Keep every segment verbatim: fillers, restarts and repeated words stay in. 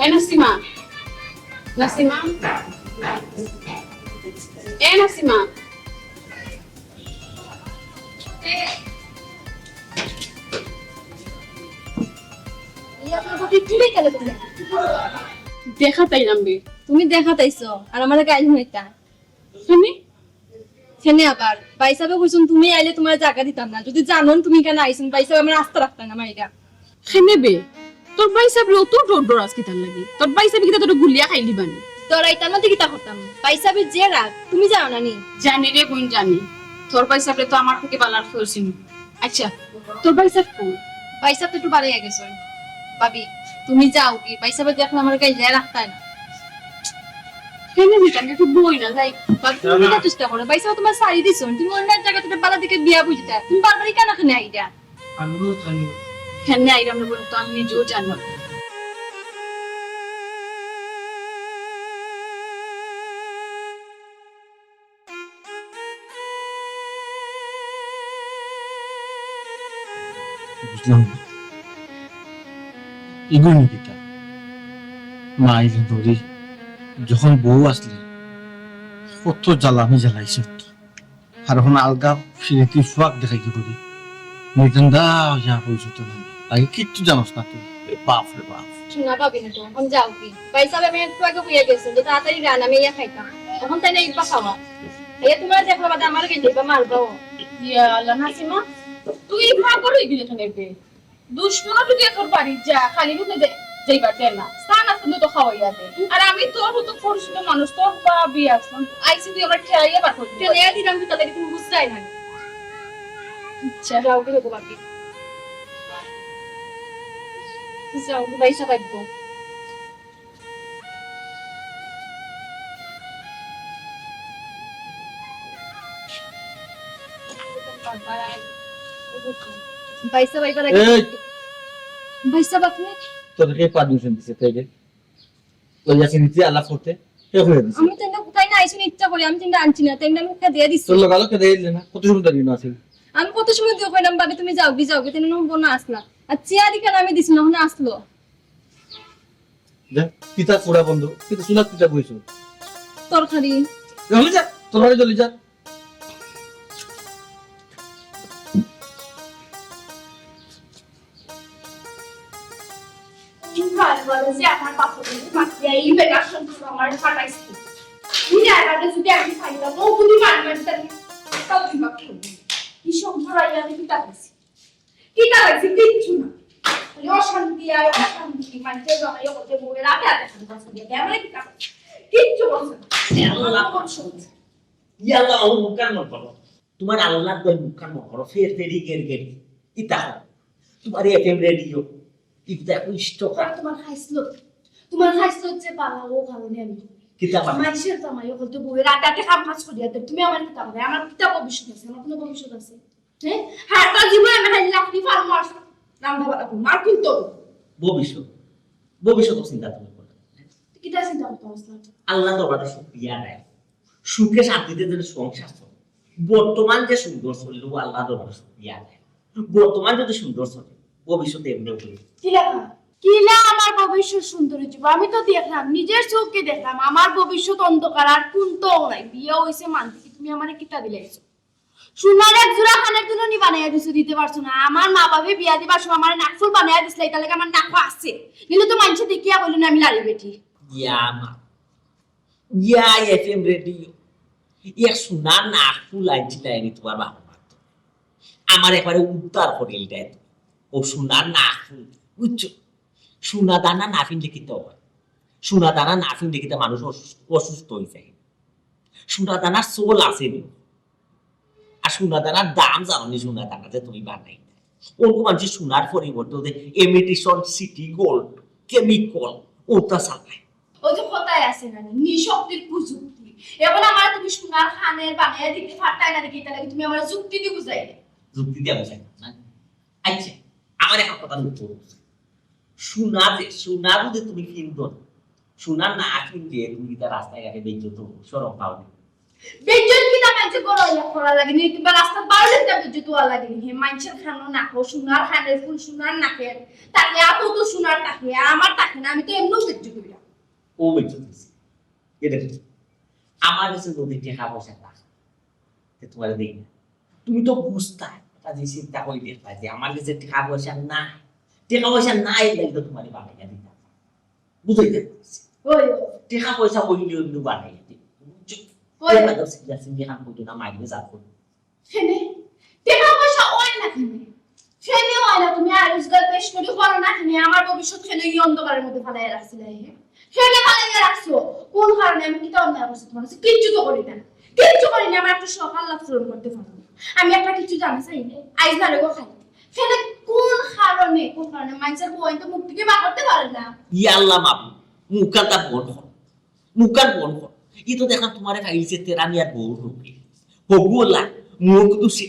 এ নাসিমা, নাসিমা, এ নাসিমা। ইয়া, তোর কথা একটু বেকালে তুমি। দেখাত আইলাম বে। তুমি দেখাত আইছো, আর আমারে গাইল হইতা। শুনি? কেনে আবার? ভাইসাবে কইছইন তুমি আইলে তুমার জাগা দিতাম না। যুদি জানইন তুমি কেনে আইছইন, ভাইসাবে আমারে আস্তা রাখতা না মাইরা। কেনে বে? তোর ভাইসাবরে অত ডর ডর আস কিতার লাগি? তোর ভাইসাবে কিতা তোরে গুলিয়া খাইলিবা নি? ডরাইতাম না তে কিতা করতাম? ভাইসাবে যে রাগ, তুমি জানো না নি? জানি রে বইন, জানি। তোর ভাইসাবরে তো আমার থাকি ভালা কেউ চিনে। আইচ্ছা, তোর ভাইসাব কই? ভাইসাব তো একটু বারে গেছইন। ভাবি, তুমি যাওগি, ভাইসাবে দেখলে আমারে গাইল রাখতা না। কেনে দিতাম? একটু বই না, যাই। ভাবি, তুমি বুঝার চেষ্টা করো। ভাইসাবে তুমারে ছাড়ি দিছইন, তুমি অন্য এক জাগা থাকি ভালা দেখি বিয়া বুঝতা। তুমি বারবার কেনে কেনে আইরা? আমিও জানি। কেনে আইরা আমরা বলতো, আমি নিজেও জানি না। বুঝলাম না। ইগুইন কিতা? মা আইলে ধরি, যখন বউ আছলে, কত জ্বালা আমি জ্বালাইছি। আর অখন আলগা ফিরিতি ফুয়াক দেখাই কি করি? নির্দন্দা অইয়া বইছো তো না। আগে কিচ্ছু জানোস না তুই। এ বাপ রে বাপ। শোনা পাবি না তো, অখন যাওগি। ভাইসাবে আমি একটু আগে কইয়া গেছইন যে তাড়াতাড়ি রান, আমি ইয়া খাইতাম। অখন তাইন ইবা খাওয়া। ইয়া তুমারে দেখলে বাদে আমারে গাইল দিবা, মারবাও। ইয়া আল্লাহ, নাসিমা, তুই পাগল অই গেলি কেনে বে? দুশমন যুদি তোর বাড়িত যা, খালি মুখে দে, যাইবার দে না। চা নাস্তা তো খাওয়াইয়া দে। আর আমি তোর মতো পরিচিত মানুষ, তোর ভাবি আছলাম। আইছি তুই আমার ঠেলাইয়া বার করবি। ঠেলাইয়া দিলাম, তুই তাহলে তুমি বুঝতায় না। আচ্ছা। যাওগি রে বাবা। যাওগি, ভাইসাব আইবো। ভাইসাব আইবার আগে এই! ভাইসাব আপনি? তোরে কে permission দিছে তাইলে? লইয়া চিনিতে আলাপ করতে? কে কইয়া দিছে? আমি তো এমনে কোথায় না আইসুন ইচ্ছা করি, আমি তো এমনে আনছি না, তো এমনে আমি ওকে দিয়ে দিছি। তোর লগে আলো কে দিয়ে দিলে না? কত সময় দাঁড়িয়ে না আছে? আমি কত সময় দিয়ে কইলাম, "ভাবি, তুমি যাওগি, যাওগি," তেমনে আমার বোন আসলা। আর চেয়ারি কেন আমি দিছি না, ওখানে আসলো। যা, কিতা কুড়া বন্ধ, কিতা চুলাত কিতা বইছো? তরকারি। এ, হলে যা, তরকারি জলি যা। এই কাজ বলে যে আমার বাপরে মাতিয়া এই বেটার সঙ্গে আমার ফাটাইছে। এই জায়গাটা যদি আমি খাইতাম, ও গুলি মারি মারি তাহলে তাও দুই ভাগ খাইতাম। এই সংসার আইয়া আমি কিতা পাইছি? কিতা পাইছি? কিচ্ছু না। খালি অশান্তি আর অশান্তি। মানুষের জামাইও করতে বউয়ের আগে আগে খালি কথা বলে। আমরা কিতা পাইছি? কিচ্ছু বলছে না। আল্লাহ আমার সহ্য। ইয়া আল্লাহ, আমার মুখখান মন করো। তোমার আল্লাহর দয় মুখখান মন করো। ফের ফেরি গের গেরি। ইতা হোক। তোমার এফএম রেডিও। ইতা একটু ইষ্ট আর খায়। তোমার খাইছলত, তোমার খাইছলত যে বালা, ও কারণে আমি। কিতা বালা? মানুষের জামাই অকল তো বউয়ের আগে আগে কাম কাজ করিয়া দেয়। তুমি আমার কিতা বলে? আমার কিতা ভবিষ্যৎ আছে? আমার কোনো ভবিষ্যৎ আছে? হ্যাঁ? হারটা জীবন আমি খালি লাকড়ি ফার্ম মারছি। রান্না বাড়া করবো। আর কিন্তু ভবিষ্যৎ, ভবিষ্যৎ চিন্তা তুমি করো। কিতা চিন্তা করতে পারছ না? আল্লাহ দরবারে শুকরিয়া আদায়। সুখে শান্তিতে যেন সংসার চলে। বর্তমান যে সুন্দর চলল, আল্লাহ দরবারে শুকরিয়া আদায়। বর্তমান যদি সুন্দর চলে, ভবিষ্যতে এমনি হবে। কিলা? কিলা আমার ভবিষ্যৎ সুন্দর হইব? আমি তো দেখলাম, নিজের চোখে দেখলাম, আমার ভবিষ্যৎ অন্ধকার, আর কোন তো নাই। বিয়া হইছে মানতে কি তুমি আমারে কিতা দিলাইছো? সোনার এক জোড়া কানের দুলনি বানাইয়া দিছো, দিতে পারছো না। আমার মা বাপে বিয়া দিবার সময় আমারে নাকফুল বানাইয়া দিছলা, ইটা লাগে আমার নাকো আছে। নিলে তো মানষে দেখিয়া বললো না আমি লাড়ি বেটি। ইয়া মা, ইয়া এফএম রেডিও, এক সোনার নাকফুল আনছিলা এনে তোমার বাবা মা তো। আমার একবারে উদ্ধার করিল দেয়। ও সোনার নাকফুল, বুঝছো? সোনা দানা না ফিনলে কিতা হয়? সোনা দানা না ফিনলে কিতা মানুষ অসুস্থ, অসুস্থ হয়ে যায়? সোনা দানার সোল আছে নি? আর সোনা দানার দাম জানো নি? সোনা দানা যে তুমি বানাই, অন্য মানুষের সোনার পরিবর্তে ওদের ইমিটেশন সিটি গোল্ড, কেমিক্যাল, ওটা চালায়। ওই যে কথায় আছে না, নিঃশক্তির কুযুক্তি। এখন আমার তুমি সোনার কানের বানাইয়া দিতে পারতায় না দেখি, তাহলে তুমি আমার যুক্তি দিয়ে বুঝাইলে। যুক্তি দিয়ে বুঝাই না। আচ্ছা, আমার একটা কথার উত্তর। সোনা যে, সোনা যদি তুমি কিনতো না, সোনা না কিনলে তুমি এটা রাস্তায় ঘাটে বেচছো তো শরম পাও না। বেচছো কি না, বেচছো করো, ইয়া করা লাগে নি, কিংবা রাস্তা বারো লিটার বেচছো, দোয়া লাগে নি, হে মানষর কানো নাকো, সোনার কানের ফুল, সোনার নাকের, তাকে এত তো সোনার তাকে, আর আমার তাকে না, আমি তো এমনেও বেজ্জত অইলাম। ও বেজ্জত অইছে। এ দেখো, আমার গেছে যদি টেকা পয়সা থাকতো, তে তুমারে দেই না। তুমি তো বুঝতায়, তা যে চিন্তা করি দেখতায় যে আমার গেছে টেকা পয়সা নাই, টেকা পয়সা নাই, এর লাগি তো তুমারে বানাইয়া দিতাম। বুঝাইতে পারছি। ওই, ওই। টেকা পয়সা অইলে অইলে বানাইয়া দিতাম। বুঝছো? ওই। এর লাগি সিরিয়াস সিরিয়াস কাম করতো না, মাইরে যা করতো। কেনে? টেকা পয়সা অয় না কেনে? কেনে অয় না? তুমি আয় রোজগার বেশ করি করো না কেনে? আমার ভবিষ্যৎ কেনে ই অন্ধকারের মধ্যে ফালাইয়া রাখছিলায়, হে? কেনে ফালাইয়া রাখছো? কোন কারণে? আমি কিতা অন্যায় করছি তুমার কাছে? কিচ্ছু তো করি না। কিচ্ছু করি না, আমার একটা শখ আহ্লাদ পূরণ করতে পারো না। আমি একটা কিছু জানি চাই না। আইজ না রে গো খালি। কেনে? কোন কারণে? কোন কারণে? মানষর বউয়াইন তো মুখ থাকি বার করতে পারে না। ইয়া আল্লাহ মাবুদ, মুখখান তার বন্ধ কর। মুখখান বন্ধ কর। ই তো দেখলাম তুমারে পাইছে তেরা মিয়ার বউর লগে। হবু অলা, মুখ দুষে,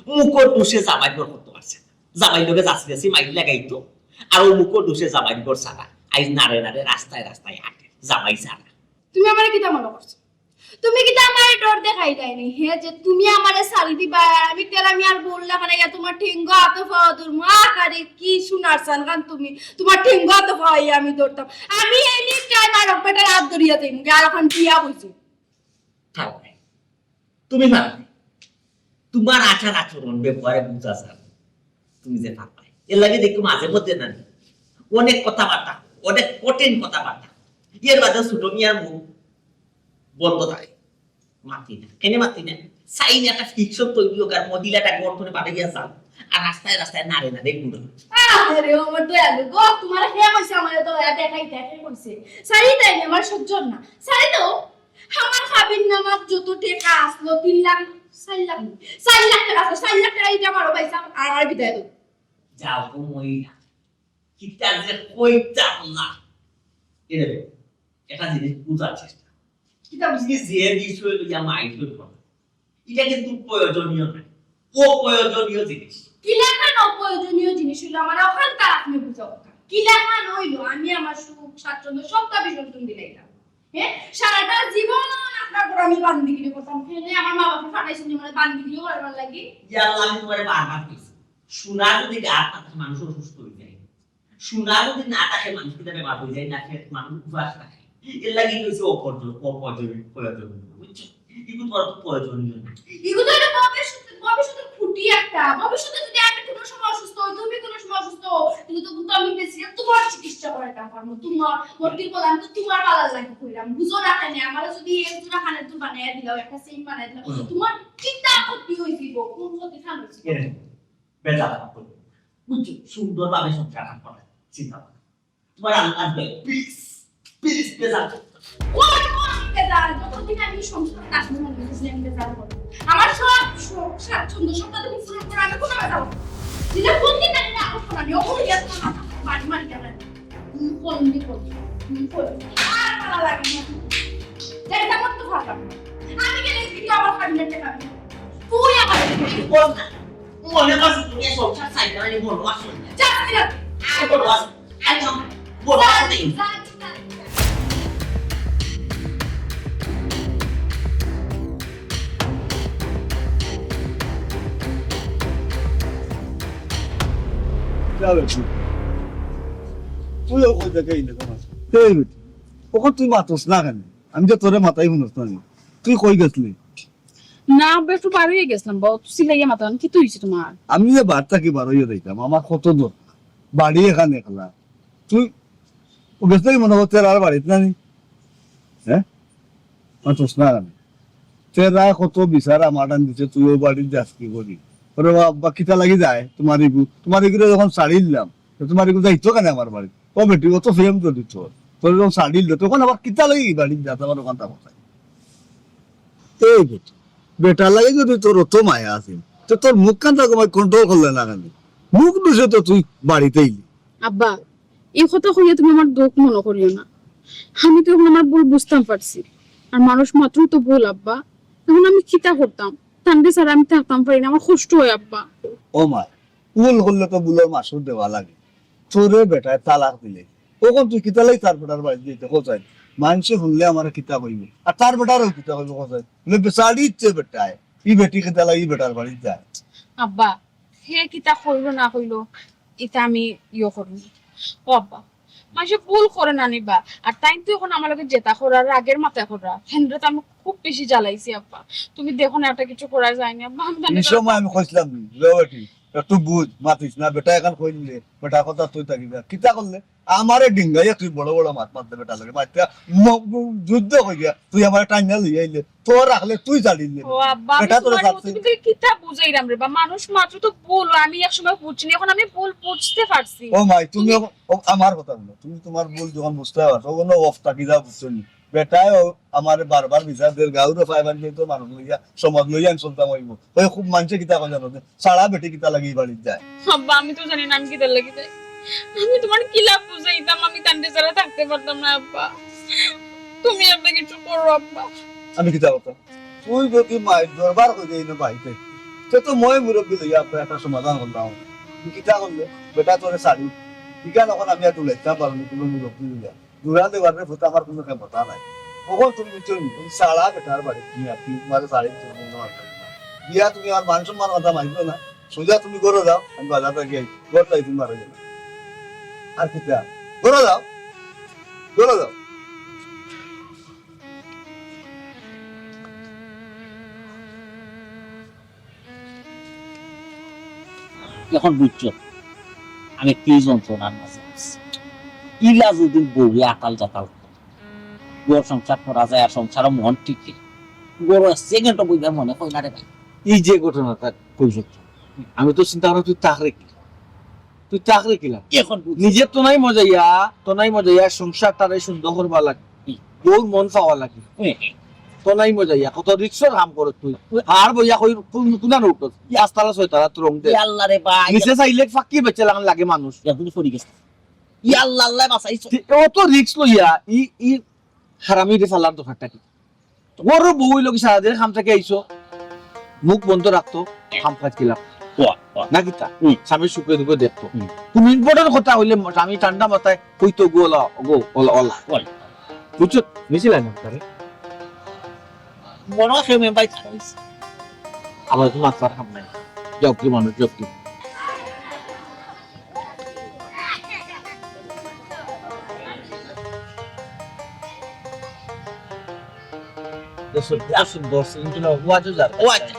মুখর দুষে জামাইর ঘর করতে পারছে না। জামাইর লগে যাচাই যাচাই মাইর লাগাইতো, আর ও মুখর দুষে জামাইর ঘর ছাড়া। আইজ নাড়ে নাড়ে রাস্তায় রাস্তায় হাঁটে, জামাই ছাড়া। তুমি আমারে কিতা মনো করছো? তুমি কিতা আমারে ডর দেখাইলায় নি? হে, যে তুমি আমারে ছাড়ি দিবায়, আর আমি তেরা মিয়ার বউর লাখান আইয়া তুমার ঠেঙ্গো আতো পাও ধরমু। আহারে, কি সোনার চান খান তুমি, তুমার ঠেঙ্গো আতো পাও আইয়া আমি ধরতাম। আমি এনি টাইম আরক বেটার আত ধরিয়া যাইমু, আর অখন বিয়া বইছে। থাক ভাই, তুমি পারবায়। তুমার আচার আচরণ ব্যবহারে বুঝা যায় তুমি যে পারবায়। এর লাগি দেখো মাঝে মধ্যে না নি অনেক কথাবার্তা, অনেক কঠিন কথাবার্তা। এর বাদে ছোট মিয়ার মুখ বন্ধ থাকে, মাতি না। কেনে মাতি না? চাই না একটা ফিকশন তৈরি হোক, আর মহিলাটা ঘর থনে বাড়ি গিয়া যাও, আর রাস্তায় রাস্তায় নাড়ে নাড়ে ঘুরে। আরে ও আমার দয়ালু গো, তুমারে কে কইছে আমারে দয়া দেখাইতে? কে কইছে? ছাড়ি দেও নি, আমার সহ্য অর না। ছাড়ি দেও। আমার কাবিন নামাত যত টেকা আছলো, তিন লাখ, চাইর লাখ, চাইর লাখ টেকা আছলো, চাইর লাখ টেকা ইটা আমারে পাইছে, আর আমারে বিদায় দেও। যাও গো মহিলা, কিতা যে কইতাম না। এ দেখো, একটা জিনিস বুঝার চেষ্টা। কিতা বুঝি? যে বিষয় লইয়া মাইন্ড করবো না, ইটা কিন্তু প্রয়োজনীয় নায়, অপ্রয়োজনীয় জিনিস। কিলাখান অপ্রয়োজনীয় জিনিস অইলো আমার অখান তার আপনি বুঝা কথা। কিলাখান অইলো আমি আমার সুখ স্বাচ্ছন্দ্য সবটা বিসর্জন দিলাইলাম। হ্যাঁ, সারাটা জীবন আপনার ঘরো আমি বান্দিগিরি করতাম। কেনে আমার মা বাপে ফাটাইছইন নি আমারে বান্দিগিরি করবার লাগি? ইয়া আল্লাহ, আমি তুমারে বারবার কইছি, সোনা যদি গাত না থাকে মানুষ অসুস্থ অই যায়। সোনা যদি না থাকে, মানুষ কিতা বেমার অই যায় না, মানুষ উপাস থাকে। এর লাগি কইছে অপ্রয়োজন-, অপ্রয়োজন-, প্রয়োজনীয়, বুঝছো? ইগু তুমার তো প্রয়োজনীয় না। ইগু তো একটা ভবিষ্যতে, ভবিষ্যতের খুঁটি একটা। ভবিষ্যতে যদি আমি কোনো সময় অসুস্থ অই, তুমি কোনো সময় অসুস্থ অও, তাইলে তো, তো আমি বেশি তুমার চিকিৎসা করাইতাম পারমু। তুমার ভর্তি করলাম তো তুমার ভালার লাগি কইলাম। বুঝো না কেনে? আমারে যদি এক জোড়া কানের দুল বানাইয়া দিলাও, একটা চেইন বানাইয়া দিলাও, হুম। তুমার কিতা ক্ষতি অই যাইবো? কোন ক্ষতি খান অই যাইবো? কেনে? বেজার না করো। বুঝছো? সুন্দরভাবে সংসার করো। চিন্তা করো। তুমার আল্লাহ দে, প্লিজ, প্লিজ বেজার করো না। ওই, ওই, বেজার। যতদিন আমি সংসার কাজ মনে বুঝলে আমি বেজার করবো। আমার সব শখ, স্বাচ্ছন্দ্য, সবটা তুমি পূরণ করো, আমি কোনো বেজার করবো না। দিলে কোন দিন আমি না করবো না, আমি অখন গিয়া তুমার মাথা বাড়ি মারি গেলে। তুমি কোন দিন করবি? তুমি কোন দিন? আর ভালো লাগে না। যেটা করতে পারলাম না। আমি গেলে কিন্তু আমার কাবিনের টেকা আমি। তুই আমার বল না। মনে করছো তুমি এই সংসার চাইতে পারি, বলো আসো। যা, তুই যা। আয় বলো আসো। আয় যাও। বলো আসো তুমি। যা, যা, যা। যা বেটি। তুইও কই থেকে আইলে তোমার? এই বেটি। ওখান তুই মাতস না কেনে? আমি যে তোরে মাতাই হুনস না নি। তুই কই গেছলি? না, আব্বা, একটু বার অইয়া গেছলাম, বা অত চিল্লাইয়া মাতো না, কিতা অইছে তুমার? আমি যে বার থাকি বার অইয়া যাইতাম, আমার কত দরকার, বাড়ি এখান একলা। তুই ও গেছলে মনে হয় তেরার বাড়িত না নি? হ্যাঁ? মাতস না কেনে? তেরায় কত বিচার আমার টান দিছে, তুই ও বাড়িত যাস কি করি? ওরে বাবা, কিতা লাগি যায়? তুমার ইগু, তুমার ইগুরে যখন ছাড়িলাম, তে তুমার ইগু যাইতো কেনে আমার বাড়িত? ও বেটি, অত প্রেম যদি তোর, তোর যখন ছাড়িল, তখন আবার কিতা লাগি বাড়িত যাস? আমার ওখান থাকো। এই বেটি, বেটার লাগি যদি তোর অত মায়া আছিল, তে তোর মুখখান তো কমাই কন্ট্রোল করলে না কেনে? মুখ দুষে তো তুই বাড়িত আইলি। আব্বা, এই কথা কইয়া তুমি আমার দুখ মনো করিও না। আমি তো অখন আমার ভুল বুঝতাম পারছি। আর মানুষ মাত্রই তো ভুল, আব্বা। অখন আমি কিতা করতাম? তানরে ছাড়া আমি থাকতাম পারি না, আমার কষ্ট অয়, আব্বা। ও মা, ভুল করলে তো ভুলর মাসুল দেওয়া লাগে। তোরে বেটায় তালাক দিলে, অখন তুই কিতা লাগি তার বেটার বাড়িত যাইতে, কও চাই? মানষে হুনলে আমারে কিতা কইবো, আর তার বেটারেও কিতা কইবো, কও চাই? বলে, "বেচারি ইচ্ছে বেটায়, ই বেটি কিতা লাগি বেটার বাড়িত যায়?" আব্বা, হে কিতা কইলো না কইলো, ইতা আমি ইয়ো করমু। ও আব্বা, মানষে ভুল করে না নি বা, আর তাইন তো অখন আমার লগে যেতা করার রাগের মাথায় করা, হেনরে তো আমি খুব বেশি জ্বালাইছি আব্বা। তুমি দেখো না, একটা কিছু করা যায়নি আব্বা, আমি তাহলে ই সময় আমি কইছিলাম নি, রে বেটি, একটু বুঝ, মাতিস না, বেটা এখান কইলে, বেটা কথা তুই থাকি যা। কিতা করলে? আমারে ডিঙ্গাইয়া তুই বড় বড় মাত মারতে বেটা লাগে। মাতিয়া ম-, ম-, যুদ্ধ হই গিয়া তুই আমারে টাইনা লই আইলে, তোর রাখলে তুই জানিলে। ও আব্বা, আমি বেটা তোরে তোমার মতো ছাড়ছে। কিন্তু কিতা বুঝাইলাম রে বা, মানুষ মাত্র তো ভুল, আমি এক সময় বুঝিনি, এখন আমি ভুল বুঝতে পারছি। ও মাই, তুমি তুমি এখন, ও, আমার কথা বলো, তুমি তোমার ভুল যখন বুঝতে পারছো, ওগুলো অফ থাকি যা বুঝছো নি। বেটায় ও আমারে বারবার বিচার দের, গাউরে ফাইবার দিয়ে তো মানুষ লইয়া, সমাজ লইয়া আমি চলতাম হইব। ওই খুব মানষে কিতা কয় জানো যে, সারা বেটি কিতা লাগি বাড়িত যায়। আব্বা, আমি তো জানি না আমি কিতার লাগি যাই। আমি তোমার কিলা বুঝাইতাম, আমি তানরে ছাড়া থাকতে পারতাম না আব্বা। তুমি একটা কিছু করো আব্বা। আমি কিতা করতাম? তুই যদি মায়ের দরবার হয়ে যাই না বাড়িতে, সে তো মই মুরব্বী লইয়া আপনার একটা সমাধান করলাম। তুই কিতা করলে? বেটা তোরে ছাড়ি। ইখান এখন আমি আর তুলাইতাম পারবো না, কোনো মুরব্বী লইয়া। দূরা দেবার রে ফুতা আমার কোনো ক্ষমতা নাই। কখন তুমি বুঝছো নি? তুমি সারা বেটার বাড়ি, তুমি আর কি তোমার সারি তুমি কোনো আর না। গিয়া তুমি আমার মান সম্মান কথা মানছো না। সোজা তুমি ঘরে যাও, আমি বাজার থাকি আই। ঘর তাই তুমি মারা যাবে। আর কিতা? ঘরে যাও। ঘরে যাও। এখন বুঝছো আমি কি যন্ত্রণার মাঝে আছি। ইলা যদি বউয়ে আতাল জাতাল করে, ঘর সংসার করা যায় আর সংসারও মন টিকে, ঘর সেকেন্ডও বইবার মনে হয় না রে ভাই। এই যে ঘটনাটা কইছো, আমি তো চিন্তা করি তুই তাকরে কি, তুই তাকরে কিলা? এখন বুঝছি। নিজে তো নাই মজাইয়া, তো নাই মজাইয়া সংসারটারে সুন্দর করবা লাগে, হুম। বউর মন পাওয়া লাগে। হুম। তো নাই মজাইয়া, কত রিক্সর কাম করো তুই। হুম। আর বইয়া কই কোন, কোন উঠত? পাঁচতলা ছয়তলা তো রং দে। ইয়া আল্লাহ রে ভাই। নিচে চাইলে ফাঁকি বেচে লাগান লাগে মানুষ। এখন পড়ি গেছে। ইয়া আল্লাহ, আল্লাহ বাঁচাইছো। তি-, অত রিক্স লইয়া ই, ই হারামিরে ফালার দরকারটা কি? ঘরর বউ অইলো কি সারাদিন কাম থাকি আইছো, মুখ বন্ধ রাখতো, কাম কাজ কিলা? ওয়া, ওয়া। না কিতা? হুম। স্বামীর সুখে দুঃখে দেখতো। হুম। কোনো important কথা হইলে স্বামী ঠান্ডা মাথায় কইতো গো, ওলা, গো, ওলা, ওলা। ওলা। বুঝছো? মিছিল আইন আপনারে। মনে হয় কেউ মেম্বার খারাপ হইছে। আমার তো মাথার কাম নাই। যাও কি মানুষ, যাও কি। দশ, দশ, দশ, কিন্তু না, ও আজও যাবে। ও আচ্ছা।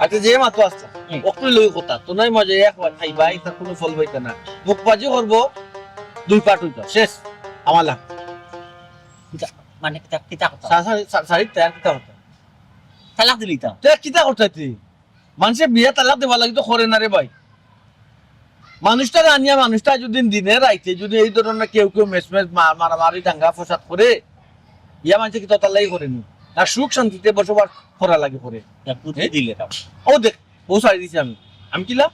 আচ্ছা, যে মাত্র আসছে, হুম। ওকে লই কথা, তো নাই মজা, এক বার খাইবা, এটা কোনো ফল পাইতা না। মুখবাজি করবো, দুই পার্ট হইতো, শেষ, আমালা। কিতা, মানে, কিতা, কিতা কথা? সা-, সা-, সা-, সারি, তার কিতা কথা? তালাক দিলি তো? তে কিতা কথা তুই? মানষে বিয়া তালাক দেবার লাগি তো করে না রে ভাই। মানুষটারে আনিয়া মানুষটা যদি দিনে রাইতে যদি এই ধরনের কেউ কেউ মেসমেস মা-, মারামারি দাঙ্গা ফসাদ করে, ইয়া মানষে কিতা তার লাগি করে নি? না সুখ শান্তিতে বসবাস করা লাগি করে। তা বুঝে হ্যাঁ? দিলে তাও। ও দেখ, বউ ছাড়ি দিছি আমি। আমি কিলা?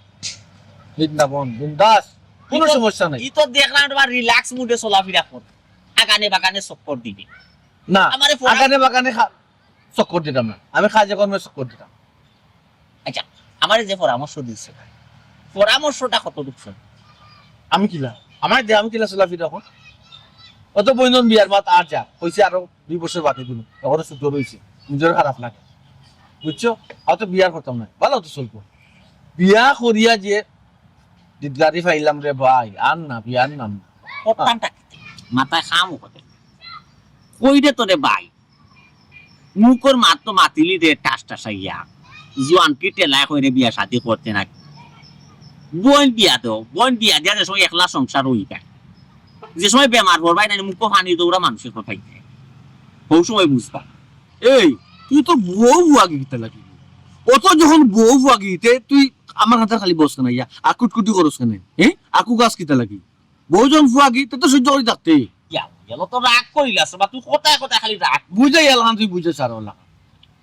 বৃন্দাবন, বিন্দাস, কোনো ই তো, সমস্যা নাই। ই তো দেখলাম তোমার রিল্যাক্স মুডে চলাফেরা কর, আগানে বাগানে চক্কর দিবে। না, আমারে ফোন আগানে বাগানে খা-, চক্কর দিতাম না, আমি কাজে কর্মে চক্কর দিতাম। আচ্ছা, আমারে যে পরামর্শ দিছে, পরামর্শটা কতটুক সত্য? আমি কিলা? আমারে দে, আমি কিলা চলাফিরা এখন? অত বইনন বিয়ার মাত আর যা, কইছে আরো দুই বছর বাদে দিন, এখন সুযোগ রয়েছে, নিজের খারাপ লাগে, বুঝছো? আর তো বিয়ার করতাম না, ভালো তো চলবো। বিয়া করিয়া যে দিদগারি পাইলাম রে ভাই, আর না, বিয়ার নাম না। করতামটা কি? মাথায় খাম করে। কই রে তোরে ভাই? মুখর মাত তো মাতিলি দে টাস টাসাইয়া। জুয়ান কি টেলায় কইরে বিয়া শাদি করতে নাকি? বইন বিয়া দেও, বইন বিয়া দিয়া যে সময় একলা সংসার হই যায়। যে সময় বেমার পড়বায় না, মুখো পানি দৌড়া মানুষের কথাই। হউ সময় বুঝবা। এই, তুই তো বউ বুয়াগি কিতা লাগি? অত যখন বউ বুয়াগি, তে তুই আমার হাতে খালি বস কেন ইয়া? আর কুটকুটি করস কেন? হ্যাঁ? আকু গাছ কিতা লাগি? বউ যখন ফুয়াগি, তে তো সহ্য করি থাকতে। ইয়া, গেল তো রাগ করিলাস, বা তুই কথায় কথায় খালি রাগ। বুঝে গেলাম তুই বুঝে সার হলা।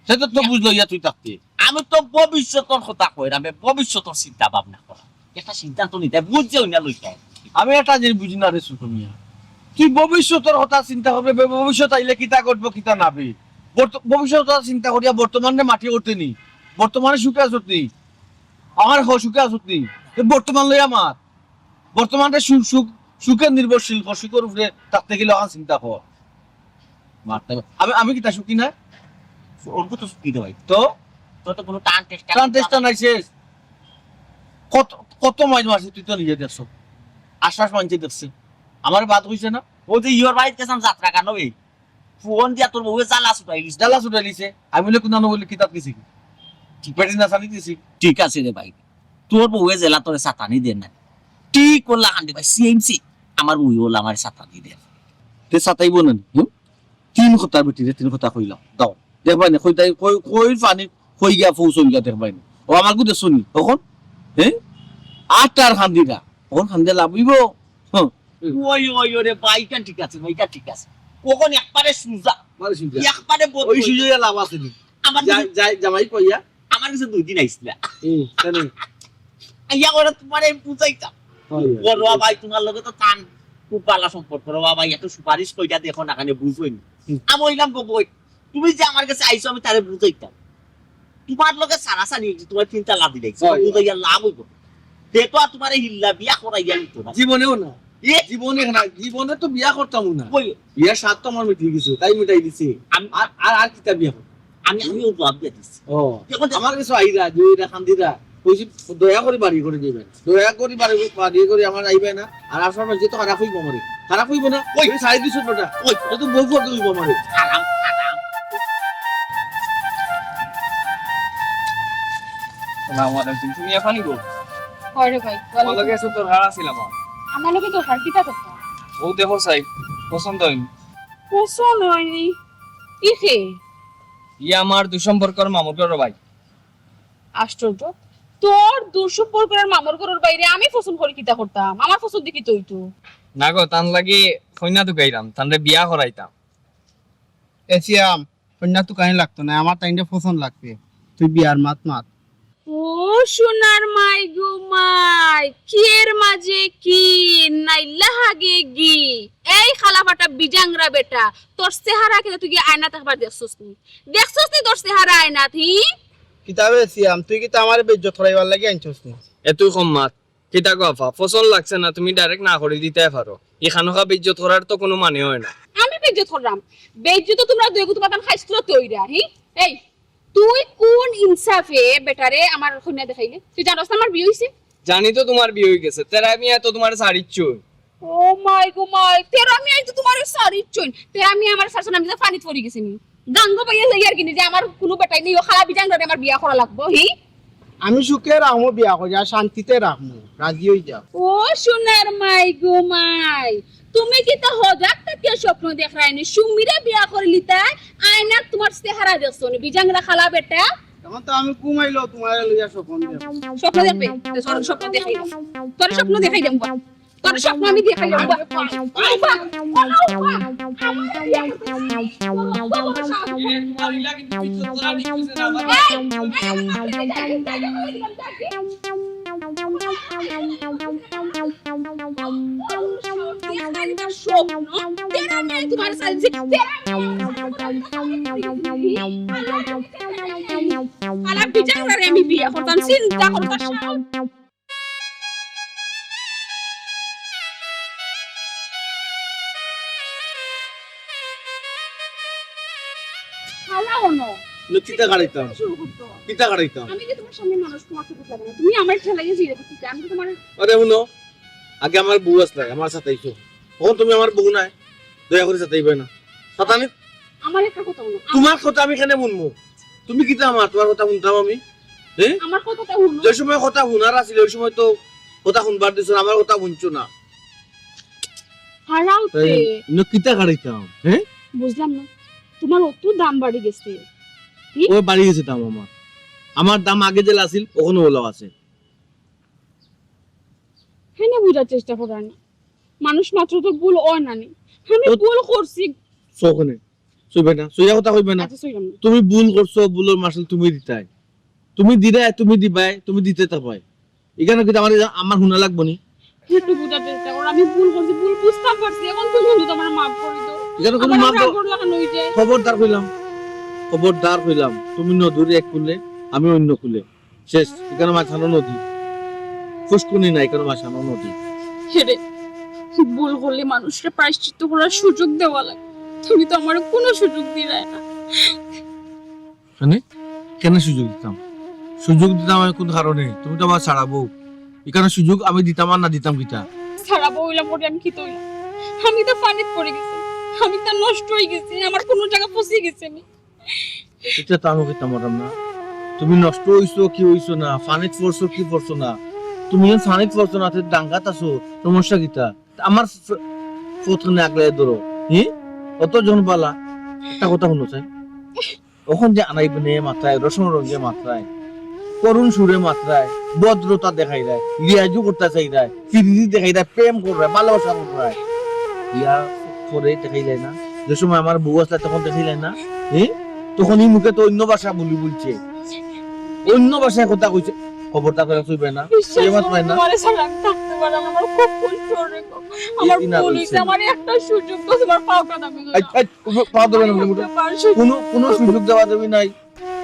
সে তো, তো ইয়া। বুঝলো ইয়া তুই থাকতে। আমি তো ভবিষ্যতর কথা কইর, আমি ভবিষ্যতর চিন্তা ভাবনা করা। একটা সিদ্ধান্ত নিতে বুঝছে না লইতে। আমি একটা জিনিস বুঝি না রে ছোট মিয়া। তুই ভবিষ্যতর কথা চিন্তা করবে, বে-, ভবিষ্যৎ আইলে কিতা ঘটবো, কিতা নাবে। বর্ত-, ভবিষ্যতর কথা চিন্তা করিয়া বর্তমানে মাটি করতে নি। বর্তমানে সুখে আছত নি। আমার হ সুখে আছত নি। এ বর্তমান লইয়া মাত। বর্তমানে সুখ, সুখ, সুখে নির্ভরশীল কর, সুখর উপরে থাকতে গেলে অখন চিন্তা কর। মারতে হবে। আমি, আমি কিতা সুখী না? অল্প তো সুখী রে ভাই। তো? তোর তো কোনো টান টেস্টা টান টেস্টা নাই শেষ। কত, কত মাইল মারছে তুই তো নিজে দেখছো, আশপাশ মানষে দেখছে, আমারে বাদ কইছে না। ও যে ইয়র বাড়িত গেছলাম যাত্রা গানো বে, ফোন দিয়া তোর বউয়ে জ্বালা ছুটাইলিছে। জ্বালা ছুটাইলিছে? আমি বলে কুনানো বলে কিতাত গেছি কি? ঠিক বেটি না জানি দিছি। ঠিক আছে রে ভাই, তোর বউয়ে যেলা তোরে সাতানি দেন না, ঠিক করলা কান্দি ভাই, সিএমসি। আমার বউ অলা আমারে সাতানি দেন। তে সাতাইবো না নি, হুম? তিন কথার বেটিরে তিন কথা কইলাম, দাও। দেখবায় না, কই তাই, কই, কই পানি, কই গিয়া পৌঁছইল গিয়া দেখবায় না। ও আমার গুদে শুনি, তখন, হ্যাঁ? আট আর কান্দিরা, তখন কান্দে লাভ অইবো? হ্যাঁ। ওই, ওই, ওরে ভাই, ইটা ঠিক আছে, ভাই, ইটা ঠিক আছে। কখন একবারে সুজা, মানে সুজা। একবারে বদ ওই কই। সুজা লাভ আছে নি? আমার যা-, কাছে যা-, জামাই কইয়া? আমার কাছে দুই দিন আইছিলা। হুম, কেন? আইয়া ওরা তোমারে আমি বুঝাইতাম। হয়, হয়। ও রোয়া ভাই, তোমার লগে তো তান খুব ভালা সম্পর্ক। রোয়া ভাই, একটু সুপারিশ কইরা দেখো না, কেন বুঝোই নি। হুম। আমি কইলাম, "গো বই, তুমি যে আমার কাছে আইছো, আমি তারে বুঝাইতাম। তোমার লগে সারাসারি হইছে, তোমার তিনটা লাভ দিলাইছে। হয়, হয়। বুঝাইয়া লাভ অইবো। দেখো, আর তোমারে হিল্লা বিয়া করাইয়া নিত না।" জীবনেও না। এ? জীবনে না, জীবনে তো বিয়া করতাম না। কই? বিয়ার স্বাদ তো আমার মিটিয়ে গেছে, তাই মিটাই দিছে। আমি আর, আর, আর কিতা বিয়া করতাম? আমি, আমিও জবাব দিয়া দিছি। ও, এখন আমার কাছে আইরা, যে ওই দেখান দিরা, কইছি, "দয়া করে বাড়ি করে দিবেন, দয়া করে বাড়ি, বাড়ি করে আমার আইবে না।" আর আপনার মাঝে তো খারাপ হইব আমারে, খারাপ হইব না? ওই। ওই সাড়ে দুইশো টাকা, ওই। তো তো বউ করতে হইব আমারে। আরাম, আরাম। আসসালামু আলাইকুম। তুমি এখানে গো? হয় রে ভাই, তোমার লগে একটু দরকার আছিল আমার। আমার লগে দরকার, কিতা কথা? ও দেখো সাহেব, পছন্দ হয়নি। পছন্দ হয়নি? ই কে? ই আমার দুঃসম্পর্কর মামুর ঘরর ভাই। আশ্চর্য, তোর দুঃসম্পর্কর মামুর ঘরর ভাইরে আমি পছন্দ করি কিতা করতাম? আমার পছন্দ দেখি তুই তো। না গো, তান লাগি কইনা তুকাইরাম, তানরে বিয়া করাইতাম। এ সিয়াম, কইনা তুকানি লাগতো না, আমার তাইনরে পছন্দ লাগছে। তুই বিয়ার মাত মাত। ও সোনার মাই গো মাই, কিয়ের মাঝে কি, নাইলা হাগে গি। এই খালা ফাটা বিজাংরা বেটা, তোর চেহারা কিতা তুই কি আয়নাত একবার দেখছস নি? দেখছস নি তোর চেহারা আয়নাত, হি? কিতাবে সিয়াম, তুই কিতা আমারে বেইজ্জত করাইবার লাগি আনছস নি? এ তুই কম মাত। কিতা গো আফা, পছন্দ লাগছে না, তুমি direct না করি দিতায় পারো। ই খানোখা বেইজ্জত করার তো কুনু মানে হয় না। আমি বেইজ্জত করলাম? বেইজ্জত তো তোমরা দুইগু তোমার তান খাইছলো তৈরা, হি? এই, তুই কোন ইনসাফে বেটারে আমার কইনা দেখাইলে? তুই জানোস না আমার বিয়া হইছে? জানি তো তোমার বিয়া হই গেছে, তেরা মিয়া তো তোমার সারিচ্ছু। ও মাই গো মাই, তেরা মিয়া তো তোমার সারিচ্ছু। তেরা মিয়া আমার সারছন, আমি তো পানিত পড়ি গেছি নি। গাঙ্গো ভাইয়া যাই আর কি নি যে আমার কুনু বেটাই নেই, ও খালা বিজাংরারে আমার বিয়া করা লাগবো, হি? আমি সুখে রাখমু বিয়া করি, আর শান্তিতে রাখমু, রাজি হই যাও। ও সোনার মাই গো মাই, তুমি কিতা হজাক থাকিয়া স্বপ্ন দেখরায়নি? সুমিরে বিয়া করিলিতায়, আয়নাত তোমার চেহারা দেখছো নি? বিজাংরা খালা বেটা। এখন তো আমি ঘুমাইলেও তোমারে লইয়া স্বপ্ন দেখমু। স্বপ্ন দেখবে? তো তোর স্বপ্ন দেখাই দাও। তোর স্বপ্ন দেখাই দাও। তোর স্বপ্ন আমি দেখাই দেবো। আমি বিয়া করতাম, চিন্তা করতাম। হালা অনো। লো, কিতা গাড়াইতাম? শুরু করতো। কিতা গাড়াইতাম? আমি কি তোমার সামনে মানুষ, তোমার তো বুঝলাম না। তুমি আমার ঠেলাইয়া জিরে দিতে, আমি কি তোমার আরে হুনো, আগে আমার বউ আসলে, আমার সাথে আইছো। এখন তুমি আমার বউ নাই, দয়া করে সাথে আইবে না। সাতানি আমার একটা কথা হুনো। তোমার কথা আমি কেনে হুনমু? তুমি কিতা আমার, তোমার কথা হুনতাম আমি? হ্যাঁ? আমার কথাটা হুনো। যে সময় কথা হুনার আছিল, ওই সময় তো কথা হুনবার দিছো না, আমার কথা হুনছো না। হারাও তে। এই, ইনো কিতা গাড়াইতাম, হ্যাঁ? বুঝলাম না। তোমার অত দাম বাড়ি গেছে। কি? ও বাড়ি গেছে দাম আমার। আমার দাম আগে যেলা আছিল, অখনো অলা আছে। হেনে বুঝার চেষ্টা করার না। মানুষ মাত্র তো ভুল অয় না নি। আমি তো ভুল করছি। সো ওখানে। সইবে না, সইয়া কথা কইবে না। আচ্ছা, সইলাম না। তুমি ভুল করছো, ভুলর মাসুল তুমি দিতায়। তুমি দিরায়, তুমি দিবায়, তুমি দিতে থাকবায়। ইখানো কিতা আমার, আমার হুনা লাগবো নি? একটু বুঝার চেষ্টা করো, আমি ভুল করছি, ভুল বুঝতাম পারছি, এখন তুমি শুধু আমার মাফ করে দাও। ইখানো কোনো আমার মাফ রাগ দেওয়া করলা কেন ওই যে? খবরদার কইলাম, খবরদার কইলাম, তুমি নদীর এক কূলে, আমি অন্য কূলে। শেষ, ইখানো মাঝখানো নদী। ফুসকুনি নাই, ইখানো মাঝখানো নদী। হেরে, ভুল করলে মানুষরে প্রায়শ্চিত্ত করার সুযোগ দেওয়া লাগে। তুমি তো আমার কোনো সুযোগ দিলায় না। মানে? কেনে সুযোগ দিতাম? সুযোগ দিতাম আমি কোন কারণে? তুমি তো আমার ছাড়া বউ। ইখানো সুযোগ আমি দিতাম আর না দিতাম কিতা? সারা বউ অইলাম পরে আমি কিতা অইলাম? আমি তো পানিত পড়ি গেছি, আমি তো নষ্ট অই গেছি, আমার কুনু জাগা ফসি গেছে আমি। ইটা তো আমি কইতাম পারতাম না। তুমি নষ্ট অইছো কি অইছো না, পানিত পড়ছো কি পড়ছো না, তুমি যখন পানিত পড়ছো না, তে ডাঙ্গাত আছো, সমস্যা কিতা? আমার ফ-, ফথ খানে আগলাইয়া ধরো, হি? অত জন বালা, একটা কথা হুনো চাই। অখন যে আনাই বনে মাতরায়, রসম রঙ্গে মাতরায়, করুণ সুরে মাতরায়, ভদ্রতা দেখাইরায়, লিয়াজু করতা চাইরায়, ফিরিরি দেখাইরায়, প্রেম কররায়, ভালোবাসা কররায়। বিয়ার পরে দেখাইলায় না, যে সময় আমার বউ আছলা তখন দেখাইলায় না, হি? তখন ই মুখে তো অইন্য ভাষা বুলি বলছে, অইন্য ভাষায় কথা কইছে। খবরদার কইরা ছুইবায় না, বিশ্বাস ছুইয়া মাতবায় না। তোমারে ছাড়া আমি থাকতে পারলাম না, আমার খুব কষ্ট অয় গো। আমার ভুল অইছে, আমারে একটা সুযোগ দাও, তোমার পাও কাটা আমি এই, এই, পা ধরে না, কুনু, কুনু সুযোগ দেওয়া দেবি নাই,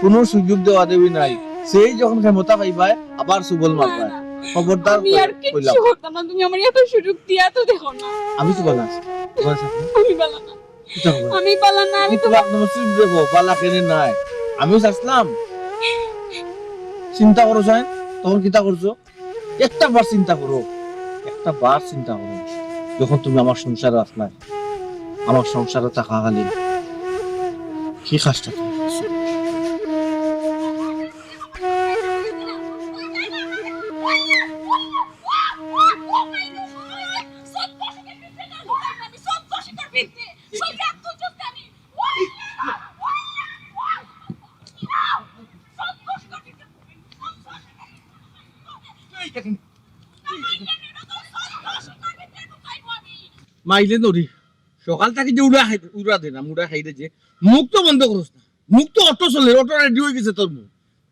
কুনু সুযোগ দেওয়া দেবি নাই। সেই যখন ক্ষমতা পাইবায়, আবার সুবল মারবায়। খবরদার আমি আর কইলাম। কিচ্ছু করতাম না, তুমি আমারে একটা সুযোগ দিয়া তো দেখো না। আমি তো বালা আছি, বালা আছি। আমি বালা না। কিতা খবর? আমি বালা না, আমি তো বালা না, চুপ দেখো, বালা কেনে নাই। আমিও চাইছিলাম। চিন্তা করো চাই, তখন কিতা করছো? একটা বার চিন্তা করো, একটা বার চিন্তা করো, যখন তুমি আমার সংসারে আছলায়, আমার সংসারে থাকাকালীন কি কাজটা তুমি করছো? মাইলে নরি, সকাল থাকি যে উড়া খাই, উড়া দে না, মুড়া খাই দে যে, মুখ তো বন্ধ করস না, মুখ তো অটো চলে, অটো রেডি অই গেছে তোর মুখ।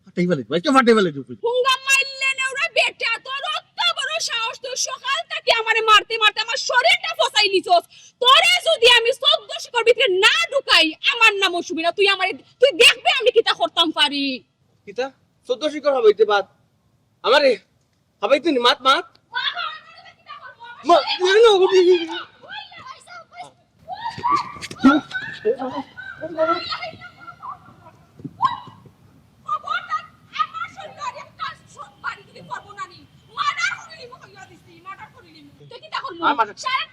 ফাটাই ফালাই দিবা, আজকে ফাটাই ফালাই দিবা। হুঙ্গা মাইলে নেউরা বেটা, তোর অত বড় সাহস, তুই সকাল থাকি আমারে মারতে মারতে আমার শরীরটা ফসাই নিছস। তোরে যদি আমি চৌদ্দ শিকর ভিতরে না ঢুকাই, আমার নামও শুবি না। তুই আমারে, তুই দেখবে আমি কিতা করতাম পারি। কিতা? চৌদ্দ শিকর হাবাইতে বাদ। আমারে হাবাইতে নি, মাত, মাত। মা, মা, না, না, খবরদার, আমার শরীরে আর একটা শট বাড়ি দিলে পারবো না নি। মার্ডার করিলিমু, কইয়া দিছি, মার্ডার করিলিমু। তুই কিতা করলু? আমার মার্ডার। সারা,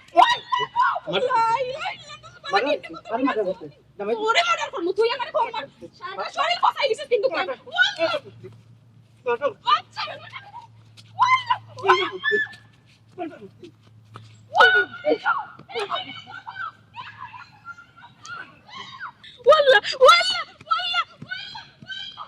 মার্ডার। লাই, লাই, লাই, মার্ডার, মার্ডার, মার্ডার করতে। ওরে মার্ডার করলু, তুই আমারে কর মার। সারা শরীর ফসাই দিছিস কিন্তু তুই। মার্ডার। মার্ডার। আচ্ছা, মার্ডার। ওয়াল্লা, ওয়াল্লা, ওয়াল্লা, ওয়াল্লা, ওয়াল্লা।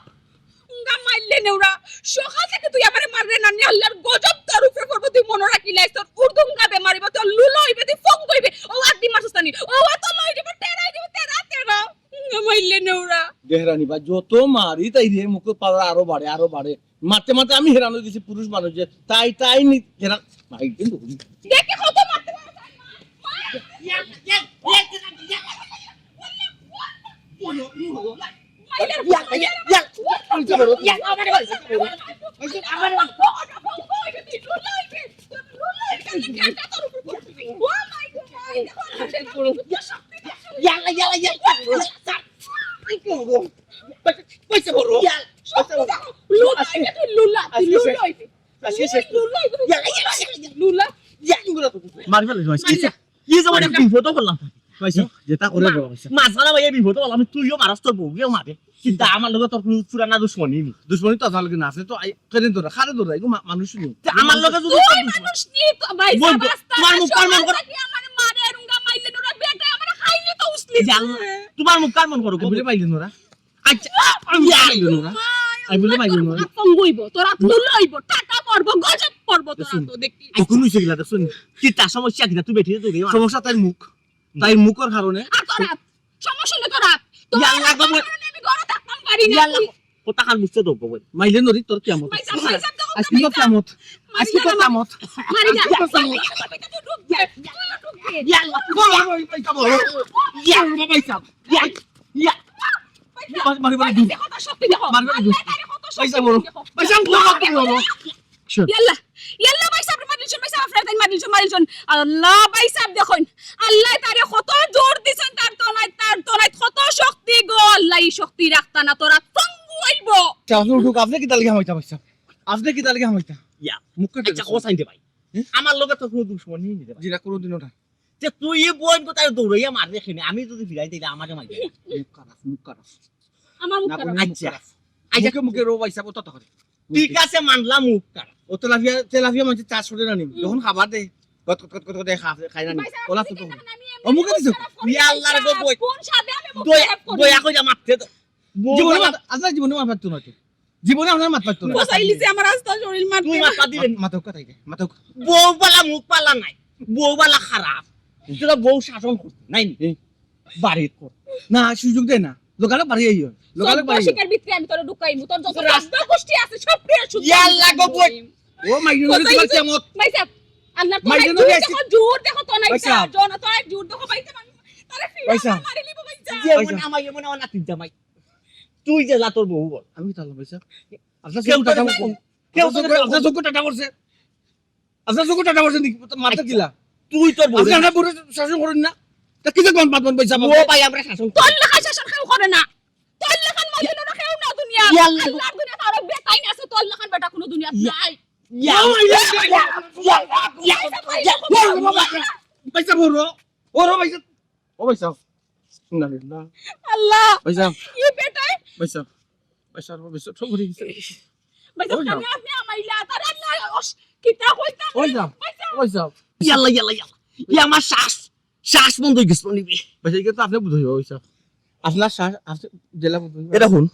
উঙ্গা মাইলে নেউরা, সকাল থাকি তুই আমারে মাররে না নি, আল্লার গজব তোর উপরে পড়বো, তুই মনো রাখিলাইস, তোর উর্দুঙ্গা বেমার অইবো, তোর লুলা অইবে, তুই ফং অইবে, ও আর দি মারছস না নি, ও আর তো লই দিব, তেরা অই দিব, তেরা, তেরা। উঙ্গা মাইলে নেউরা। দেহরানি বা যত মারি তাইরে মুখর পাওয়ার আরো বাড়ে, আরো বাড়ে। মারতে মারতে আমি হেরান অই গেছি, পুরুষ মানুষ যে তাই, তাই নি, হেরান, মাইরে দেখি কত মারতে পারে। ইয়াল্লা, ইয়াল্লা, ইয়াল্লা। পয়সা বড়। ইয়াল্লা, পয়সা বড়। লুলা, লুলা, আজকে লুলা শেষ। অইবে। আজকে শেষ। লুলা, লুলা, ইয়াল্লা, ইয়াল্লা, ইয়াল্লা। লুলা। ইয়াল্লা, লুলা তো। মারি ফেলে, মারি ফেলে। এই যে আমার একটা বিপদ করলাম। পাইছো? যেটা করে বড় পাইছো। মাঝখানে ভাই এই বিপদ করলাম, তুইও মারস, তোর বউয়েও মারে। কিন্তু আমার লগে তোর কোনো পুরানা দুশমনি নি। দুশমনি তো আমার লগে না আছে, তো আই, কেন ধরে, খারে ধরে, এগো মা-, মানুষ নি। তে আমার লগে যদি তুই তোর দুশমনি। মানুষ নি তো ভাই, বন্ধু, সাবাস, তোমার মুখ কার মন করে? আমারে মারে, রুঙ্গা মাইলে নোরা বেটা, আমারে খাইলে তো উসলি। জান, তোমার মুখ কার মন করে? আমি বলে পাইলে নোরা। আচ্ছা, আমি ইয়া, পাইলে নোরা। আমি বলে পাইলে নোরা। তোর আত লুলা অইবো, তোর আত লুলা অইবো, টাকা পড়বো, গজব পড়বো তোর আত দেখবি। এখন হইছে গিলা, দেখছো নি? কি তার সমস্যা কিনা? তুই বেটি তো গেলি। সমস্যা তার মুখ। তাই মুখর কারণে। আর তোর আত। সমস্যা হলো তোর আত। তোর ইয়াল্লা, আত বাবা। কারণে আমি ঘরে থাকতাম পারি না। ইয়াল্লা। কথা খান বুঝতে দেবো, বল। মাইলে নরি, তোর কিয়ামত। ভাই সাহেব, ভাই সাহেব, দেখো, আজকে ভাই তো সাহেব। কিয়ামত। মারি আজকে তো না, কিয়ামত। মারি না। আজকে তো কিয়ামত। ইয়াল্লা। ইয়াল্লা, বাবা, ভাই সাহেব। ইয়া, ইয়া। মারি, মারি, মারি। দেখো, তার শক্তি দেখো। মারি, মারি। আল্লাহ, তারে কত শক্তি দেখো। ভাই সাহেব, বলো। ইয়াল্লা, ইয়াল্লা, ভাই সাহেব, মারি দিছইন, ভাই সাহেব, আপনারা তাই মারি দিছইন, মারি দিছইন, মারি দিছইন। আল্লাহ, ভাই সাহেব, দেখইন, আল্লাহ তারে কত জোর দিছইন, তার তনায়, তার তনায় কত শক্তি গো, আল্লাহ, এই শক্তি রাখতা না, তোরা পঙ্গু অইবো। আচ্ছা, আপনি উঠুক, আপনি কিতা লাগি হামাইতা, ভাই সাহেব? আপনি কিতা লাগি হামাইতা? ইয়া, মুখ কাটে আচ্ছা, দিছে। কোথায় দে ভাই? হুম? আমার লগে তো কোনো দুশমনি নেই রে ভাই। জিরা কোনোদিনও না। তে তুই এই বইন কোথায় দৌড়াইয়া মারবে এখানে? আমি যদি ফিরাই দিলে আমারে মারবে। মুখ খারাপ, মুখ খারাপ। আমার মুখ না, খারাপ। কোনো মুখ আচ্ছা। খারাপ। আচ্ছা। মুখে মুখে রো ভাই সাহেব, অত কথা করে। ঠিক আছে, মানলাম মুখ খারাপ। ও তেলাপিয়া, তেলাপিয়া মাঝে চাষ করে না নিবি। হুম। যখন খাবার দে, কত, কত, কত, কত খায়, খায় না নিবি। ভাই সাহেব, ওলা তো মুখে তখন। দিছে না, আমি এমনি ও মুখে মুখ দিছে। খারাপ করি ইয়া না, আল্লাহ রে গো, বই। কোন সাদে আমি মুখ দয়া, খারাপ করি? দয়া করে মারতে তো। বউ জীবনে বালা- আত-, আচ্ছা, জীবনে মাত পারতো না তো। জীবনে আপনার মাত পারতো না। ফসাই লিছে আমার আস্তা শরীর মারতে। তুই মাথা দিলে মাথা উকা তাইকে, মাথা উকা। বউ বালা মুখ বালা নাই, বউ বালা খারাপ। তোরা বউ শাসন করতে নাই নি? এই। বাড়ির কর। না, সুযোগ দেয় না। লোকালে বাড়ি আইও। লোকালে বাড়ি আইও। চোদ্দ শিকার ভিতরে আমি তোরে ঢুকাইমু। তোর যত রাস্তা রাস্তা গোষ্ঠী আছে, সব পেয়ে শুধু ইয়া আল্লাহ গো বই। ও মাইরে নবী, তোমার কেমন? ভাই সাহেব, আল্লাহ, তোমার মাইরে নবী জোর আছে। দেখো, জোর দেখো তো নাই ভাই সাহেব। জন তো এক জোর দেখো ভাই সাহেব। তারে ফিরে ভাই সাহেব। মারি লিবো ভাই সাহেব। যে ভাই মনে সাহেব। আমার, এ মনে আমার নাতির জামাই। তুই যে লা তোর বউ বল। আমি তাহলে ভাই সাহেব। আপনার কেউ চোখ তো টাটা দেখে বলছে। না। কেউ তো আপনার চোখ, দেখে না। আপনার চোখ টাটা বলছে। আপনার চোখ টাটা বলছে নাকি? মাথা আচ্ছা। দিলা। তুই তোর বউ আপনি রে। আপনার বউরে শাসন করেন না। তা কিসের মাত মাতবেন ভাই সাহেব? ও ভাই, আমরা শাসন করি। তোর লেখা শাসন কেউ করে না। তোর লেখান মালিক হলো না কেউ না দুনিয়া। ইয়া আল্লাহ। আল্লাহর দুনিয়া তার বেটাই না আছে, তোর লেখান বেটা কোনো দুনিয়া ইয়া। নাই। ইয়া। ও ভাই, ইয়া, ইয়া, ইয়া, ইয়া, ইয়া, ইয়া, ইয়া, ইয়া, ইয়া। ভাই সাহেব, ওরো, ওরো ভাই সাহেব। ও ভাই সাহেব। ইন্না লিল্লাহ। আল্লাহ। ভাই সাহেব। এই বেটাই। ভাই সাহেব। ভাই সাহেব, ভাই সাহেব, সব ঘুরে গেছে। ভাই সাহেব, ওই না। আপনি, আপনি আমাইলা, তার আল্লাহ, ওস, কিতা কইতা? ওই না। ভাই সাহেব। ওই সাহেব। ইয়াল্লা, ইয়াল্লা, ইয়াল্লা। ইয়া আমার শ্বাস, শ্বাস বন্ধ হয়ে গেছে নিবি। ভাই সাহেব, এটা তো আপনি বুঝাইবা, ওই সাহেব। আপনার শ্বাস, আপনি জেলা বুঝাইবা। এটা হুন,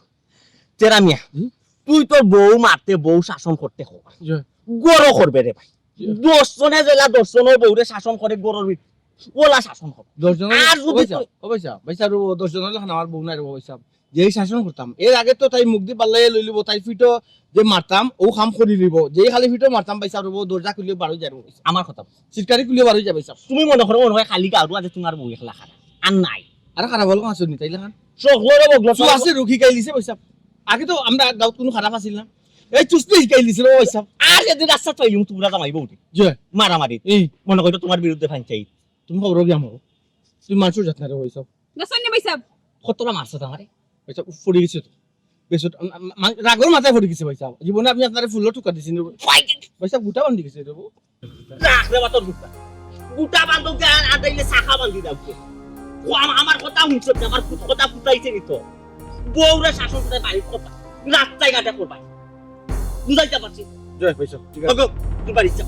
তেরা মিয়া, হুম? তুই তোর বউ মারতে, বউ শাসন করতে কর। জি। গরো করবে রে ভাই। জি। দশ জনে জেলা দশ জনের বউরে শাসন করে গরোর ভিতরে। ওলা শাসন কর। দশ জন আর যদি ওই সাহেব, তুই ও ভাই সাহেব, ভাই সাহেব, ও দশ জন হলে আমার বউ নাই রে ভাই সাহেব। যেই শাসন করতাম, এর আগে তো তাই মুখ দি পাল্লাইয়া লইলিব, তাই ফিটো যে মারতাম, ও কাম করি লিব, যেই খালি ফিটো মারতাম, ভাই সাহেব, ও দরজা খুলিয়ে বারোই যাবো, ভাই সাহেব। আমার কথা। সিটকারি খুলিয়ে বারোই যাবে, ভাই সাহেব। তুমি মনে করো, মনে হয় খালি গাঁওর মাঝে তোমার বউ একলা খারাপ, আর নাই। আর খারাপ হলো কাছে নি, তাইলে খান? সকলরে বগলো, সু আছে, রুখি গাইলিছে, ভাই সাহেব। আগে তো আমরা গাঁওত কোনো খারাপ আছিল না, এই চুস্তি শিকাই দিছিল, ভাই সাহেব। আর যদি রাস্তা তৈরি, তোমরা জামাই বউটি। জি। মারামারি। এই। মনে করো তোমার বিরুদ্ধে পঞ্চায়েত। তুমি খবর গিয়া মরো। তুমি মানুষের যত্ন রে, ভাই সাহেব। দেখছেন নি ভাই সাহেব? কতটা মারছো তো আমারে? ভাই সাহেব, পড়ে গেছে তো। বেশ, আম-, আম-, আম-, রাগর মাথায় পড়ে গেছে ভাই সাহেব। জীবনে আপনি আপনারে ফুলও ঠুকা দিছেন রে। ভাই সাহেব, গুটা বান্ধি গেছে রে। রাখ রে বাতর গুটা। গুটা বান্ধব দে, আর আদাইলে শাখা বান্ধি দাও। ও আম-, আমার কথা শুনছো না, আমার পুত কথা ফুটাইছে নি তো। বউরে শাসন করে বাড়ির কথা। রাস্তায় ঘাটে করবাই। বুঝাইতে পারছি। জয় ভাই সাহেব, ঠিক আছে। ওগো, তুই বাড়ি যা।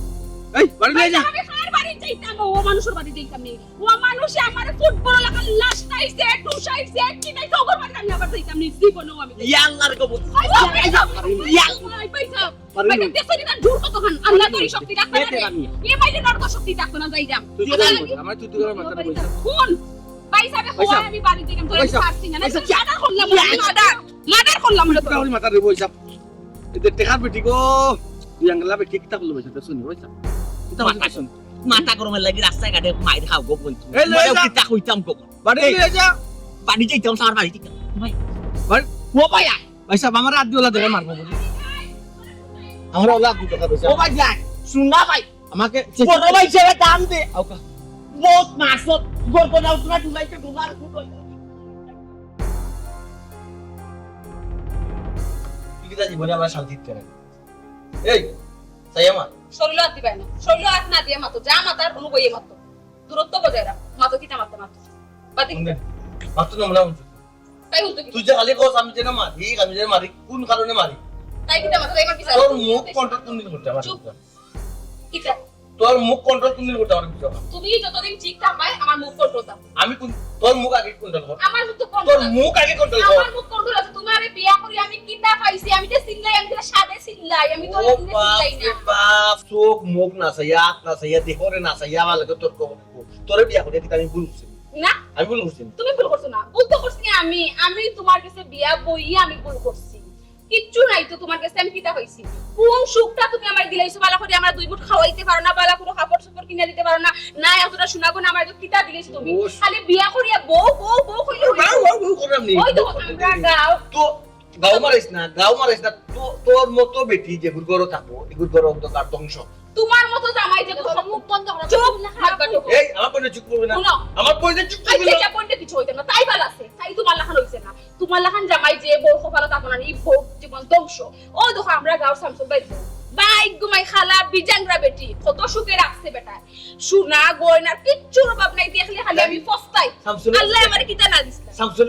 এই, বাড়ি নিয়ে যা। আমি কার বাড়ি যাইতাম? ও মানুষের বাড়ি যাইতাম নি। ও মানুষে আমার ফুটবল লাগাল লাস্টাইছে, টুসাইছে, কি নাই তো ওর বাড়ি আমি আবার যাইতাম নি, জীবনেও আমি যাইতাম নি। ইয়া আল্লাহর কবর। ভাই সাহেব, ইয়া আল্লাহ। ভাই সাহেব, ভাই সাহেব। পারেন ভাই সাহেব, না। দেখছেন না, জোর কতখান? আল্লাহ তোর এই শক্তি রাখবে না রে। এ ভাই, তোর তো শক্তি রাখতো না, যাই যাম। তুই আমার তুই তুই আমার মাথার বই। কোন? ভাই সাহেব, ভাই সাহেব। আমি বাড়ি থেকে ভাই সাহেব। ছাড়ছি না। ভাই সাহেব। মার্ডার করলাম, ইয়া। আমি মার্ডার। মার্ডার করলাম না তো। আমার মাথার বই সাহেব। এদের টেকার বেটি গো। তুই আঙ্গলা বেটি কিতা করলো ভাই সাহেব? শুনি ভাই সাহেব। কিতা মাথা করলো? শুনি। মাথা গরমের লাগি রাস্তায় ঘাটে মাইর খাও গো বন্ধু। এই লয়ে যা। কিতা কইতাম গো? বাড়ি এই, লয়ে যা। বাড়ি যাইতাম, আমার বাড়ি যাইতাম। ভাই। বাড়ি। ও ভাই, আয়। ভাই সাহেব, আমার আত দি ওলা দেখে মারবো বলে। আমার ওলা আত দি দেখা কইছে। ও ভাই, যাই। শুন না ভাই। আমাকে বড় ভাই হিসেবে দাম দে। আউকা। বহুত মাসত গর্ব না উঠনা ঢুলাইতে ঢুলার খুব হইল। তুই কিতা জীবনে আমার শান্তি দিতে না। এই, চাই আমার। শরীরও আত দিবাই না। শরীরও আত না দিয়ে মাতো। যা মাতার, অনু বইয়ে মাতো। দূরত্ব বজায় রাখ। মাতো কিতা মাতো মাতো। বাদ দে। কোন দিন? মাতো না মনে হয়। তাই বলতো কি? তুই যে খালি কস আমি যেন মারি, আমি যেন মারি, কোন কারণে মারি? তাই কিতা মাতো? তাই আমার বিচার। তোর মুখ কন্ট্রোল কোন দিন করতে আমার? চুপ। কিতা? তোর মুখ কন্ট্রোল কোন দিন করতে আমার? তুমি যতদিন ঠিক থাকবায়, আমার মুখ কন্ট্রোল থাকবে। আমি কোন, তোর মুখ আগে কন্ট্রোল কর। আমার মুখ তো কন্ট্রোল তোর আছে। মুখ আগে কন্ট্রোল কর। আমার মুখ কন্ট্রোল আছে। তোমারে বিয়া করি আমি কিতা পাইছি? আমি যে চিল্লাই, আমি যে সাদে চিল্লাই, আমি তো ও এমনি বাপ চিল্লাই রে না। বাপ, চোখ মুখ না চাইয়া, আত না চাইয়া, দেহরে না চাইয়া, আমার লগে তর্ক করবো। তোরে বিয়া করিয়া কিতা আমি ভুল করছি? না। আমি ভুল করছি না। তুমি ভুল করছো না। ভুল তো করছি আমি। আমি তোমার গেছে বিয়া বইয়া আমি ভুল করছি। কিচ্ছু নাই তো তোমার গেছে আমি কিতা পাইছি? কোন সুখটা তুমি আমার দিলাইছো? বালা করি আমার দুই বুট খাওয়াইতে পারো না, বালা করে কাপড় চোপড় কিনে দিতে পারো না, না এতটা সোনা গয়না আমার কিতা দিলাইছো তুমি? ও। খালি বিয়া করিয়া বউ, বউ, বউ কইলে বউ, হইলো। বউ, বউ করলাম নি। ওই তো বউ করলাম আমরা নি। গাও। তো গাও মারিস না, গাও মারিস না। তো, তোর মতো বেটি যেগুর ঘরো থাকবো, এগুর ঘরো অন্ধকার ধ্বংস। তোমার মতো জামাই যে তোর মুখ বন্ধ করো, চুপ, তুমি না হাত খারাপ কাটো। এই, আমার কোনো চুপ করবে না। শুনো। আমার বইনে চুপ করবে আচ্ছা, না। যা বললে কিছু হইতো না, তাই বালা আছে, তাই তোমার লাখান হইছে না। তোমার লাখান জামাই যে বউ কপালো থাকবো না, এই বউ জীবন ধ্বংস। ও দেখো, আমরা গাঁওর শামসুল ভাই বউ। ভাই ঘুমাই খালা বিজাংরা বেটি, কত সুখে রাখছে বেটা। সোনা গয়নার কিচ্ছুর অভাব নাই, দেখলে খালি আমি পস্তাই। শামসুল আল্লাহ আমারে কিতা না দিছলা। শামসুল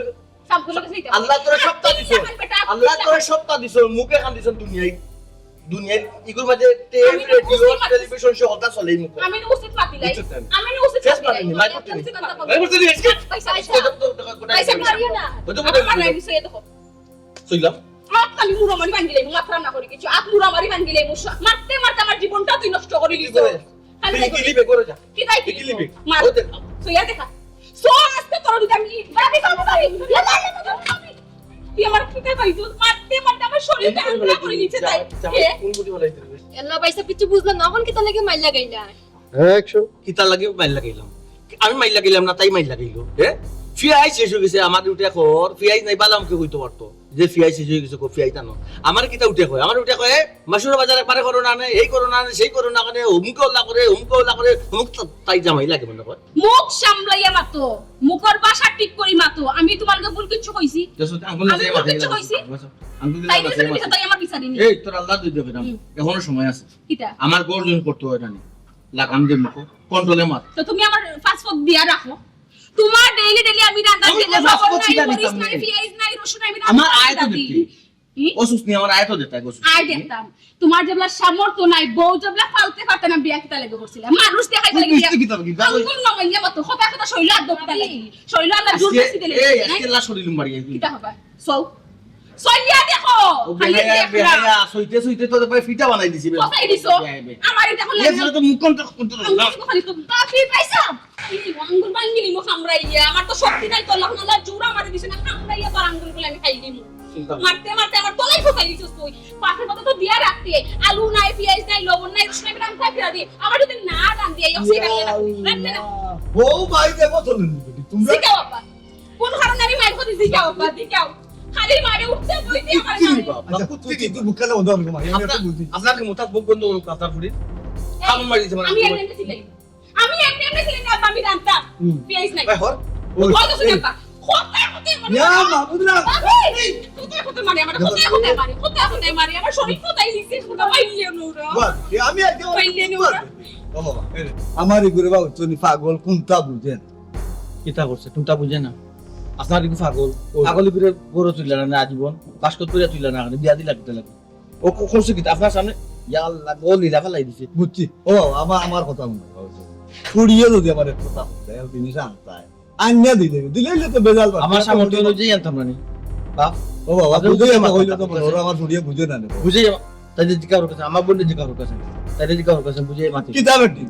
শামসুল কাছে যাইতাম। আল্লাহ তোরে সবটা দিছে। আমার বেটা আল্লাহ তোরে সবটা দিছে, মুখে খান দিছে দুনিয়ায়। দুনিয়ার ইগুর মাঝে টেপ, আমি না রেডিও, বুঝতে পারছি। টেলিভিশন সহ হতা চলেই মুখে। আমি না উচিত মাতিলাই। বুঝছো তো? আমি না উচিত শেষ মাতিলাই। পারেনি, মাই করতে নি। মাই করতে নি, আজকে। পয়সা, পয়সা। কত, কত, কত, কত, পয়সা কত, মারিও না। কত, কত, আমার কত, মারাই দিছে, এই দেখো। শুনলাম? আত খালি মুড়ো মারি ভাঙ্গিলাই, মাত্রা না করি কিছু। আত মুড়ো মারি ভাঙ্গিলাই, মুসা। মারতে মারতে আমার জীবনটা তুই নষ্ট করে দিছ। খালি কি তাই করি। লিবে করে যা। কি তাই কি কি লিবে? মার। ওই দেখ। সইয়া দেখা। সো আজকে তোর দুইটা আমি ভাবি, ভাবি, ভাবি। ইয়াল্লা, ইয়াল্লা, ভাবি, ভাবি। তুই আমার কিতা পাইছস? মারতে মারতে আমার শরীরটা আংলা করে নিচে যায়। কে? কোন বুদ্ধি বানাই দিলে? আল্লাহ ভাই সাহেব, কিছু বুঝলাম না, এখন কিতা লাগে মাইর লাগাইলা? অ্যাকশন। কিতা লাগে মাইর লাগাইলাম? আমি মাইর লাগাইলাম না, তাই মাইর লাগাইলো। হ্যাঁ? ফিয়াই শেষ হয়ে গেছে, আমার উঠে খর, ফিয়াই নাই, বালা আমাকে কইতে পারতো যে ফিয়াই শেষ হয়ে গেছে, কো ফিয়াই তা না। আমার কিতা উঠে কয়? আমার উঠে কয়, মাসুরা বাজার একবারে করো না, নে, এই করো না, নে, সেই করো না, কেনে অমুকে ওলা করে, অমুকে ওলা করে, অমুক তো তাই জামাই লাগে মনে কয়। মুখ সামলাইয়া মাতো, মুখর ভাষা ঠিক করি মাতো। আমি তোমার লগে ভুল কিচ্ছু কইছি? দেখো, আঙ্গুল আমি দিয়ে ভুল মাথায় কিচ্ছু লাগছে। কইছি? আঙ্গুল দিয়ে তাই মাথায় বলছে, লাগছে। তাই আমার বিচারি নেই। এই, তোর আল্লাহ দুই দেবে না। হুম। এখনো সময় আছে। কিতা? আমার গর্জন করতে হয় না। লাগাম দে মুখো, কন্ট্রোলে মাত। তো তুমি আমার পাসপোর্ট দিয়া রাখো। তোমার ডেইলি ডেইলি আমি রান্না আমি খেলে কোনো খবর পাসপোর্ট নাই, শিকার মরিচ নিতাম নাই, নাই। পিয়াজ নাই, রসুন নাই, আমি আমার রান্না আয় তো করে দিই। দেখতে। হুম? অসুস্থ নেই, আমার আয় তো দেখতে, অসুস্থ। আয় দেখতাম। তোমার যেবলা সামর্থ্য নাই, বউ যেবলা ফালতে পারতে না, বিয়া কিতা লাগে করছিলা? মানুষ দেখাই তুই লাগে বিয়া। বুঝতে কি তোর কি? আঙ্গুল না মাইলে মতো, কথা কথা শৈল আর দোকান লাগি। শৈল আর জোর আজকে, বেশি দিলে এই, না। আজকে লাশ শরীর মারি আইবি। কিতা হবা? সৌ। সইয়া দেখো, ও খালি বেহায়া, দেখরা। বেহায়া, সইতে সইতে তো ভাই ফিটা বানাই দিছি বে। কোথায় দিছো? বেহায়া বে। আমার এটা হলে এ, সেটা তো মুখ কোনটা, কোনটা আমি না। তো খালি তো বাপি পয়সা। এই আঙ্গুল ভাঙ্গি নিমু কামড়াইয়া। আমার তো শক্তি নাই, তো লাখ নালা জোড়া মারি দিছে না, কামড়াইয়া তোর আঙ্গুল গুলো আমি খাই দিমু। চিন্তা করো। মারতে মারতে আমার তলাই ফসাই দিছস তুই। পাশে কথা তো দিয়া রাখতে। আলু নাই, পিয়াজ নাই, লবণ নাই, রসুন নাই, আমি রান্না ফিরা দি। আমার যদি না রান্ধি, এই অবস্থা রান্না না করি। রান্না না। বউ ভাই দেবো তো নিবি। তোমরা জিগাও আব্বা। কোন কারণে আমি মাইর করি? জিগাও আব্বা, জিগাও। খালি মারে উঠতে বইতে আমার কি মারে। বাবা? আচ্ছা, তুই কি, তুই মুখ কেন বন্ধ হবে? আমি একটা আপনার, বুঝি। আপনার কি মোটা মুখ বন্ধ করুক, আপনার ফুড়ি? এই, খাবো মারি দিছে, মানে, আমি এমনি এমনি চিল্লাই। আমি এমনি এমনি চিল্লাই না, আব্বা, আমি জানতাম। হুম। পিয়াইস নাই। এই, হর। ওই, কত এই। সুযোগ আব্বা? কোথায়, কোথায় মারে? ইয়া, মাহমুদ রাম। এই, কোথায়, কোথায় মারে আমার? কোথায়, কোথায় মারে? কোথায়, কোথায় মারে? আমার শরীর কোথায় লিখছে? কোথায় পাইলে নোরা? বল, এ, আমি আজকে পাইলে নোরা? ও বাবা, এই রে, আমার এই ঘুরে বাবু, তুমি পাগল, কোনটা বুঝেন? কিতা করছে? কোনটা বুঝে না? আপনার কিন্তু পাগল। ও। পাগল ঘুরে গরু তুললে না, না আজীবন। বাস্কত করে তুললে না, বিয়া দিলা কিতা লাগে? ও ক-, করছে কিতা? আপনার সামনে, ইয়া আল্লাহ, ও লীলা ফেলাই দিছে। বুঝছি। ও, আমার, আমার কথা মনে হয়। ফুড়িয়ে যদি আমার এক কথা বলে, এক জিনিস আনতায়। আনিয়া দিলে, দিলে হইলে তো বেজাল বাদ। আমার সামর্থ্য অনুযায়ী আনতাম না নি। বাপ, ও বাবা, আপনি বুঝে বুঝে আমার মাথা হইলে তো খারাপ। ওরা আমার ফুড়িয়ে বুঝে না নেবো। বুঝে আমার, তাই যে জিজ্ঞাসা করতেছে, আমার বোনকে জিজ্ঞাসা করতেছে, তাই যে জিজ্ঞাসা করতেছে, বুঝে মাথা। কিতা বেটি?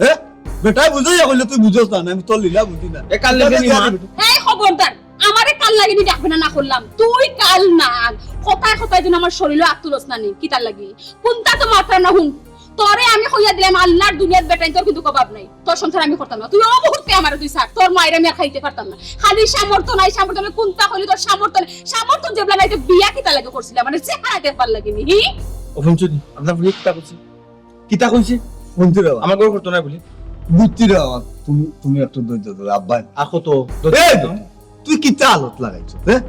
হ্যাঁ? বেটায় বুঝাইয়া কইলে তুই বুঝস না, আমি তোর লীলা বুঝি না। এ কাল লেগে নি মা। এই খবরদার, আমারে কাল লাগি নি ডাকবে না, না করলাম। তুই কাল না, কথায় কথায় যেন আমার শরীরও আত তুলস না নি, কিতার লাগি? কোনটা তো মাথা না হুন। তোরে আমি কইয়া দিলাম, আল্লাহর দুনিয়ার বেটাইন তোর কিন্তু অভাব নাই। তোর সংসার আমি করতাম না। তুই ও মুহূর্তে আমারে তুই ছাড়। তোর মায়ের আমি আর খাইতে পারতাম না। খালি সামর্থ্য নাই, সামর্থ্য নাই। কোনটা কইলে তোর সামর্থ্য নাই? সামর্থ্য যেবলা নাই, তো বিয়া কিতা লাগে করছিলাম? মানে চেহারা দেখবার লাগি নি, হি? ও হুনছো নি? আপনার ফুড়ি কিতা করছে? কিতা কইছে? হুনতে রে বাবা। আমার গরু করতো না বলি। বুঝতে রে বাবা, তুমি, তুমি একটু ধৈর্য ধরো, আব্বা। আর কত ধৈর্য এই ধরো? বেটা, তুই কিতা আলত লাগাইছ, হ্যাঁ?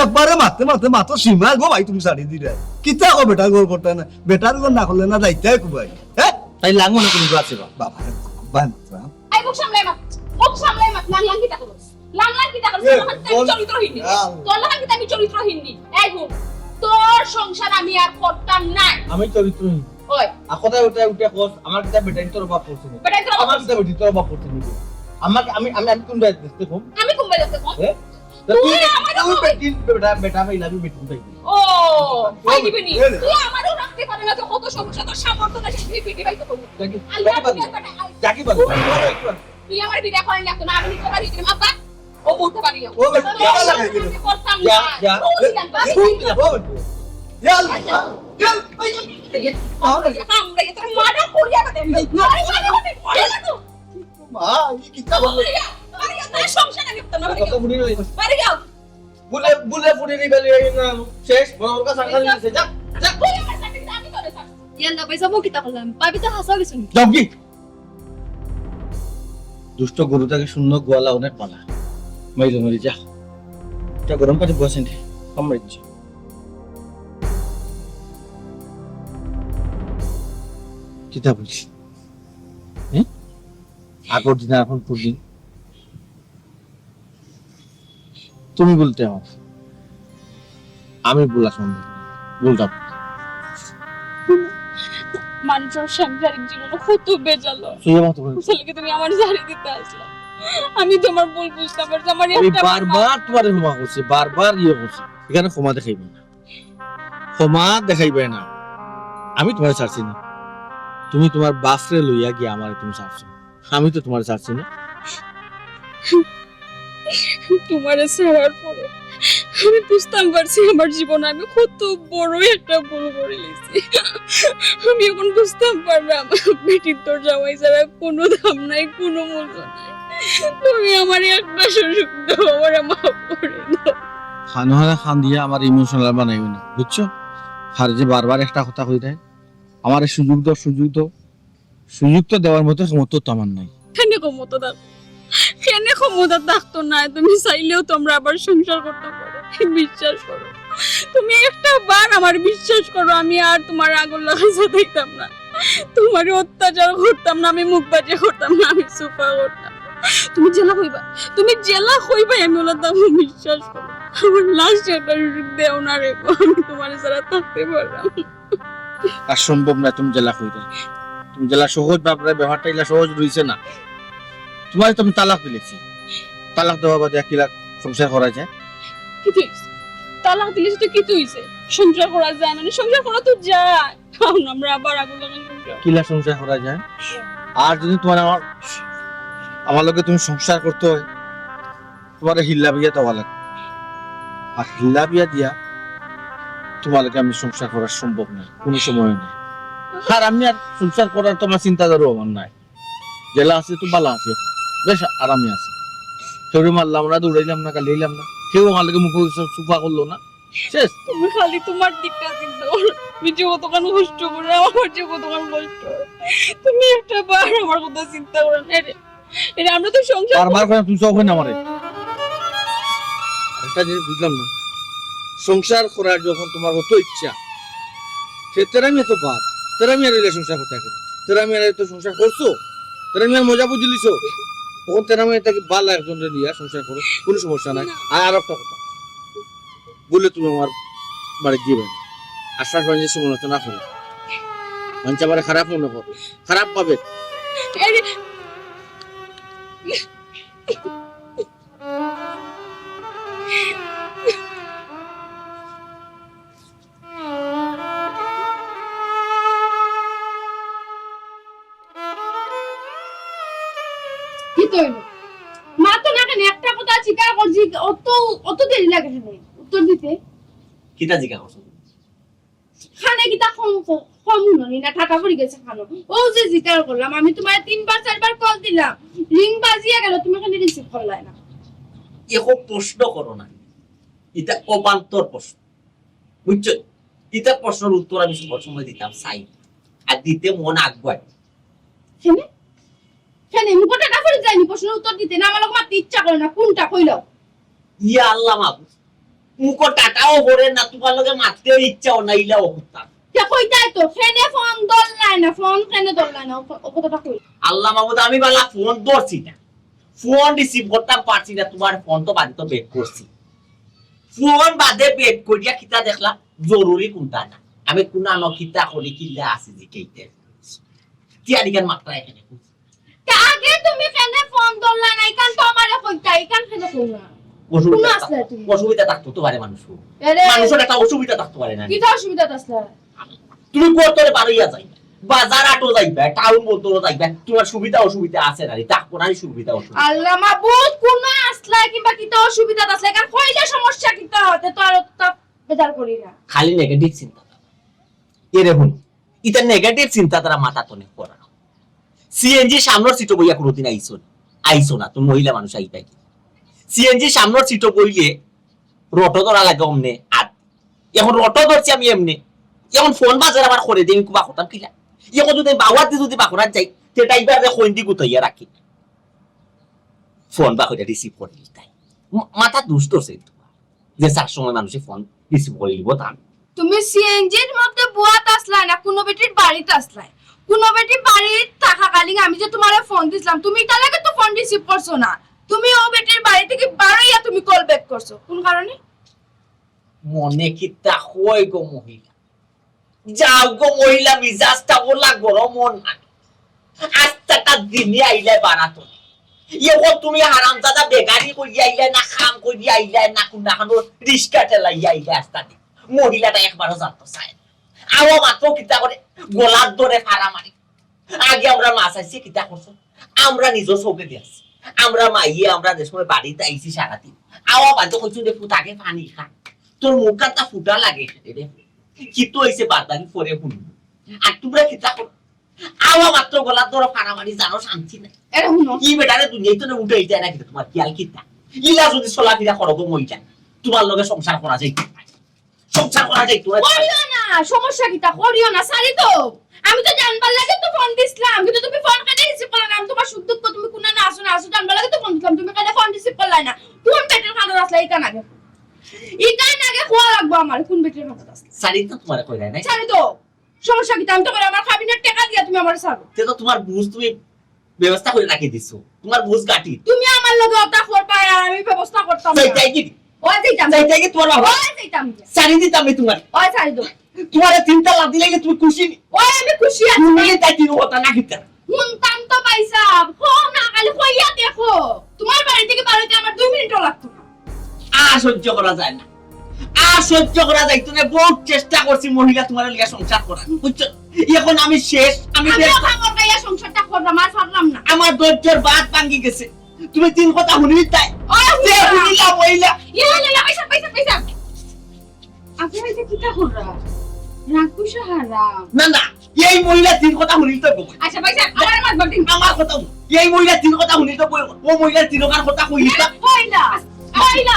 একবারে মারতে মারতে মাত্র সীমা গো ভাই, তুমি ছাড়ি দিলে। কিতা কো বেটা গরু করতে না? বেটার গরু না করলে না যাইতে কুবাই, হ্যাঁ? তাই লাঙ্গো না কোনো আছে বা? বাবা রে, বাবা, বাবা। এই মুখ সামলাই মাত, মুখ সামলাই মাত, লাং লাং কিতা করস? লাং লাং কিতা করস? এ, তোর লাখান কিতা আমি বল। চরিত্রহীন নি? আ। তোর লাখান কিতা আমি চরিত্রহীন নি? এই হুন, তোর সংসার আমি আর করতাম না। আমি চরিত্রহীন। ওই। আর কথায় কথায় উঠে কস, আমার কিতা বেটাইন তোর বাপ করছে নি? বেটাইন তোর বাপ আমার করছে। কিতা বেটি তোর বাপ করছে নি? আমার, আমি, আমি, আমি কোন বাড়িতে দেখতে কম? আমি কোন বাড়িতে দেখতে কম? হ্যাঁ? তা তুই, তুই আমার তুই বাপ। বেটিন, বেটা, বেটা পাইলে আমি বেটিন পাইবি। ও, পাইবি নি? এ রে। তুই আমারও রাখতে পারে না, তো কত সমস্যা, তোর সামর্থ্য না, সে তুই বেটি পাইতে পারবি। দেখি, আল্লাহ দেখি পারবি। দুনিয়ার বেটা, আই। দেখি পারবি। তুই আমার বিদায় করেন না, তো না, আমি নিতে পারি, তুই আব্বা, ও বলতে পারি। ও, বেটা, কেন লাগাই দিল? আমি করতাম যা, না। যা। ও, এ, জান, বাবা, এ, ও, বেটা। ইয়া, ইয়া, ইয়া। আমরা এটা মার্ডার করিয়া দেন। না, না, না, না, না, না। মা, ই কিতা বললো? মারিয়া, মারিয়া, তার সংসার আমি করতাম না, মারিয়া। কত বুড়ি হয়ে গেছে। মারিয়া। বুলে, বুলে ফুড়ি নি বেলে এই না, শেষ, বড় বড় কথা সাংসার দিছে, যা, যা। তুই আমার সাথে কিন্তু আমি তোরে ছাড়ছি। ইয়াল্লা, ভাই, যাবো কিতা করলাম? ভাবি তো হাসাও গেছুন। যাও কি? দুষ্ট গরু থাকে শূন্য গোয়ালা অনেক পালা। মাইলো মারি যা। এটা গরম পানি বসেন রে। কম মারিচ্ছি। কিতা বলছি? হ্যাঁ, আগর দিন আর অখনকুর দিন। তুমি বলতে আমার, আমি বলা সম্ভব না। বলতাম। মানুষের সাংসারিক জীবনে কত বেজাল অয়। সইয়া মাত্র বলে। তাহলে কি তুমি আমার জারি দিতে আসলে? আমি তোমার ভুল বুঝতাম পারছি, আমার আমি একটা বারবার তোমারে ক্ষমা করছি, বারবার ইয়ে করছি, এখানে ক্ষমা দেখাইবে না, ক্ষমা দেখাইবে না। আমি তোমারে ছাড়ছি না, তুমি তোমার বাপরে লইয়া গিয়া আমারে তুমি ছাড়ছো, আমি তো তোমারে ছাড়ছি না। তোমারে ছাড়ার পরে আমি বুঝতাম পারছি আমার জীবনে আমি কত বড় একটা ভুল করে লিছি। আমি এখন বুঝতাম পারলাম, বেটির তোর জামাই ছাড়া কোনো দাম নাই, কোনো মূল্য নাই। তুমি আমার একটা সুযোগ দাও, আমারে মাফ করে দাও। খানোহারা খান দিয়া আমার ইমোশনাল বানাইও না, বুঝছো? আর যে বারবার একটা কথা কই দেয়, আমারে সুযোগ দাও, সুযোগ দাও, সুযোগ তো দেওয়ার মতো ক্ষমতা তো আমার নাই। কেনে ক্ষমতা থাকতো? কেনে ক্ষমতা থাকতো না? তুমি চাইলেও তোমরা আবার সংসার করতে পারো, বিশ্বাস করো। তুমি একটা বার আমার বিশ্বাস করো, আমি আর তোমার আগর লাখান সাতাইতাম না, তোমারে অত্যাচার করতাম না, আমি মুখ বাজে করতাম না, আমি সুফা করতাম। তুমি যেলা কইবা, তুমি যেলা কইবা, আমি ওলা তাম, বিশ্বাস করো। আমার লাস্ট একটা সুযোগ দেও না রে গো, আমি তোমার ছাড়া থাকতে পারলাম না। আর সম্ভব না, তুমি যেলা কইরে, তুমি যেলা সহজ বাপরে, ব্যাপারটা ইলা সহজ রইছে না। তোমারে তো আমি তালাক দিলেছি, তালাক দেওয়া বাদে কিলা সংসার করা যায়? কিতা অইছে? তালাক দিলে তো কিতা অইছে? সংসার করা যায় না, সংসার করা তো যায়। কারণ আমরা আবার আগর লাখান সংসার। কিলা সংসার করা যায়? আর যদি তোমার আমার, আমার লগে তুমি সংসার করতে হয়, তোমারে হিল্লা বিয়া দেওয়া লাগবে। আর হিল্লা বিয়া দিয়া তোমার লগে আমি সংসার করা সম্ভব নয়, কোনো সময় নয়। আর আমি আর সংসার করার তোমার চিন্তাধারাও আমার নাই। যেলা আছি তো ভালা আছি, বেশ আরামে আছি। কেউরে মারলাম না, দৌড়াইলাম না, গালিলাম না, কেউ আমার লগে মুখে সুফা করলো না। শেষ। তুমি খালি তোমার দিকটা চিন্তা করো। তুমি যে কতখান কষ্ট করো, আমার যে কতখান কষ্ট। তুমি একটা বার আমার কথা চিন্তা করো না রে। এরে আমরা তো সংসার বারবার করে তুমি চোখ না আমারে। একটা জিনিস বুঝলাম না, সংসার করার যখন তোমার অত ইচ্ছা, সে তেরা মিয়া তো বাদ, তেরা মিয়ার লগে সংসার করতে কেনে? তেরা মিয়ার তো সংসার করছো, তেরা মিয়ার মজা বুঝিলিছো, তখন তেরা মিয়া থাকি ভালা একজনরে নিয়া সংসার করো, কোনো সমস্যা নাই। আর আর একটা কথা, বলে তুমি আমার বাড়ি দিবে না, আশপাশ বাড়ির সমালোচনা করো, মানুষ আমারে খারাপ মনে করো, খারাপ পাবে। এরে কিতা অইলো? মা তো না কেনে একটা কথা স্বীকার করছি, অত, অত দেরি লাগে কেনে উত্তর দিতে? কিতা জিজ্ঞাসা করছো তুমি? কানে কিতা কম, কম হুনো নি না, ঠাটা পড়ি গেছে কানো। ও যে স্বীকার করলাম, আমি তোমারে তিনবার চাইরবার কল দিলাম, রিং বাজিয়া গেল, তুমি কেনে রিসিভ করলায় না? এখন প্রশ্ন করো না, ইটা অবান্তর প্রশ্ন, বুঝছো? ইটা প্রশ্নর উত্তর আমি সব সময় দিতাম চাই, আর দিতে মন আগুয়ায়। কেনে? কেনে? মুখো ঠাটা পড়ি যায়নি প্রশ্নর উত্তর দিতে, না আমার লগে মাততে ইচ্ছা করে না, কোনটা কইলো? ইয়া আল্লাহ মাবুদ, মুখো ঠাটাও পড়ে না, তোমার লগে মাততেও ইচ্ছা অর না, ইলাও করতাম। কে কইতাই তো, কেনে ফোন ধরলায় না, ফোন কেনে ধরলায় না, ও ক-, ও কথাটা কই? আল্লাহ মাবুদ, আমি বালা ফোন ধরছি না, ফোন রিসিভ করতাম পারছি না, তোমার ফোন তো বাদে তো ব্যাক করছি। ফোন বাদে ব্যাক করিয়া কিতা দেখলা, জরুরি কোনটা না। আমি কোন আনো কিতা করি কিলা আছে যে কেইতে। কি আনিকার মাত্রা এখানে? তা আগে তুমি কেনে ফোন ধরলা না? ইখান তো আমারে কইতা, ইখান কেনে কইলা? অসুবিধা কোন থাক-, আসলে তুমি? অসুবিধা থাকতো তো পারে মানুষ। এরে। মানুষের একটা অসুবিধা থাকতো পারে না। কিতা অসুবিধা আসলে? তুমি কোর্টরে বারইয়া যাই, বাজার আটো যাইবা, টাউন বন্দরও যাইবা, তোমার সুবিধা অসুবিধা আছে না রে? থাকবো না সুবিধা অসুবিধা। আল্লাহ মাবুদ, কোন আসলা কিংবা কিতা অসুবিধা আসলে? কারণ কইলে সমস্যা কিতা হতে তো আর তা বেজার করি না। খালি নেগেটিভ চিন্তা। এরে হুন, ইতা নেগেটিভ চিন্তাধারা মাথা তনে করা। সিএনজি সামনের সিটো বইয়া কোনোদিন আইছো না, আইছো না, তুমি মহিলা মানুষ আইবা কি? সিএনজি সামনের সিটো বইলে রটো ধরা লাগে অমনে, আর এখন রটো ধরছি আমি এমনে, এখন ফোন বাজার আবার করে দিই, আমি কুবা করতাম কিলা? এখন যদি আমি বাওয়াত দি যদি বাকরাত যাই, তে ড্রাইভার রে কইন দি গুতাইয়া রাখি, ফোন বা করে রিসিভ করে নিতাই। মা-, মাথা দুষ ধরছে কিন্তু, যে চার সময় মানুষে ফোন রিসিভ করে নিব তা আমি। তুমি সিএনজির মধ্যে বুয়াত আসলায় না, কোনো বেটির বাড়িত আসলায়। কুনু বেটি বাড়িত থাকাকালীন আমি যে তুমারে ফোন দিছলাম, তুমি ইতার লাগি তো ফোন রিসিভ করছো না। তুমি অউ বেটির বাড়ি থাকি বারইয়া তুমি কল ব্যাক করছো। কুন কারণে? মনে কিতা কয় গো মহিলা? যাও গো মহিলা, মিজাজটা অলা গরম অর না। আস্তাটা দিনে আইলায় বারাত। অখন তুমি হারামজাদা বেগারি করিয়া আইলায় না, কাম করিয়া আইলায় না, কুনু খানো রিস্কা ঠেলাইয়া আইলায় আস্তা দিন। মহিলাটা একবারও জানতো চায় না। আওয়া মাত্র কিতা করে গলাত ধরে ফাড়া মারি। আগে আমরার মা চাইছে কিতা করছো? আমরা নিজর চউখে দেখছি। আমরার মাইয়ে আমরা যে সময় বাড়িত আইছি সারাদিন, আওয়া বাদে কইছইন যে, "পুত আগে পানি খা, তোর মুখখানটা ফুটা লাগে রে।" কিতা অইছে বাদ বাকি পরে হুনমু। আর তুমরা কিতা করো? আওয়া মাত্র গলাত ধরো ফাড়া মারি, জানো শান্তি নাই। এরে হুনো। ই বেটারে দুনিয়াত তো উঠাই যায় না কিন্তু তুমার খিয়াল কিতা? ইলা যুদি চলাফিরা করো গো মহিলা, তুমার লগে সংসার করা যাইতো নায়। সংসার করা যাইতো নায়। করিও না, সমস্যা কিতা? করিও না, ছাড়ি দেও। আমি তো জানবার লাগি তো ফোন দিছলাম, কিন্তু তুমি ফোন কেনে রিসিভ করলায় না? আমি তুমার সুখ দুখ, তুমি কুনানো আছো না আছো জানবার লাগি তো ফোন দিছলাম, তুমি কেনে ফোন রিসিভ করলায় না? কুন বেটির কান্দাত আছলায় ইখান আগে, ইখান আগে কওয়া লাগবো আমার, কুন বেটির কান্দাত আছলায়। ছাড়ি তো তুমারে কইরায় নাই। ছাড়ি দেও। সমস্যা কিতা? আমি তো কইরাম, আমার কাবিনর টেকা দিয়া তুমি আমারে ছাড়ো। তে তো তুমার বুঝ তুমি ব্যবস্থা করি রাখি দিছো, তুমার বুঝ গাটি। তুমি আমার লগে অতা করবায় আর আমি ব্যবস্থা করতাম না। যাইতায় কি? ওই যাইতাম। যাইতায় কি তুমার বাবা? ওই যাইতাম। ছাড়ি দিতাম আমি তুমারে। ওই ছাড়ি দেও। তুমারে তিনটা লাথি দিলে তুমি খুশি নি? ওই আমি খুশি আছি। তুমি তাই তিন কথা না কিতা? হুনতাম তো ভাইসাব, কও না, খালি কইয়া দেখো। তুমার বাড়ি থাকি বারইতে আমার দুই মিনিটও লাগতো না। আর সহ্য করা যায় না, আর সহ্য করা যাইতো না। বহুত চেষ্টা করছি মহিলা তুমার লগে সংসার করার, বুঝছো? অখন আমি শেষ, আমি আমিও শেষ। কামড় খাইয়া সংসারটা করলাম, আর পারলাম না। আমার ধৈর্যর বাঁধ ভাঙ্গি গেছে। তুমি তিন কথা হুনিলিতায়। ওই যে হুনলাম। হুনিলা মহিলা। ইয়া, ইয়া, ইয়া, ভাইসাব, ভাইসাব, ভাইসাব। আপনে ইটা কিতা কররা? রাগ গুসা হারাম। না, না, এই মহিলা তিন কথা হুনিলিতো বই। আচ্ছা, ভাইসাব, আমার মাত বাদ দিন। আমার কথা হুন। এই মহিলা তিন কথা হুনিলিতো বই। ও মহিলা তিন কথা কথা কইলিতা। কইলা, কইলা,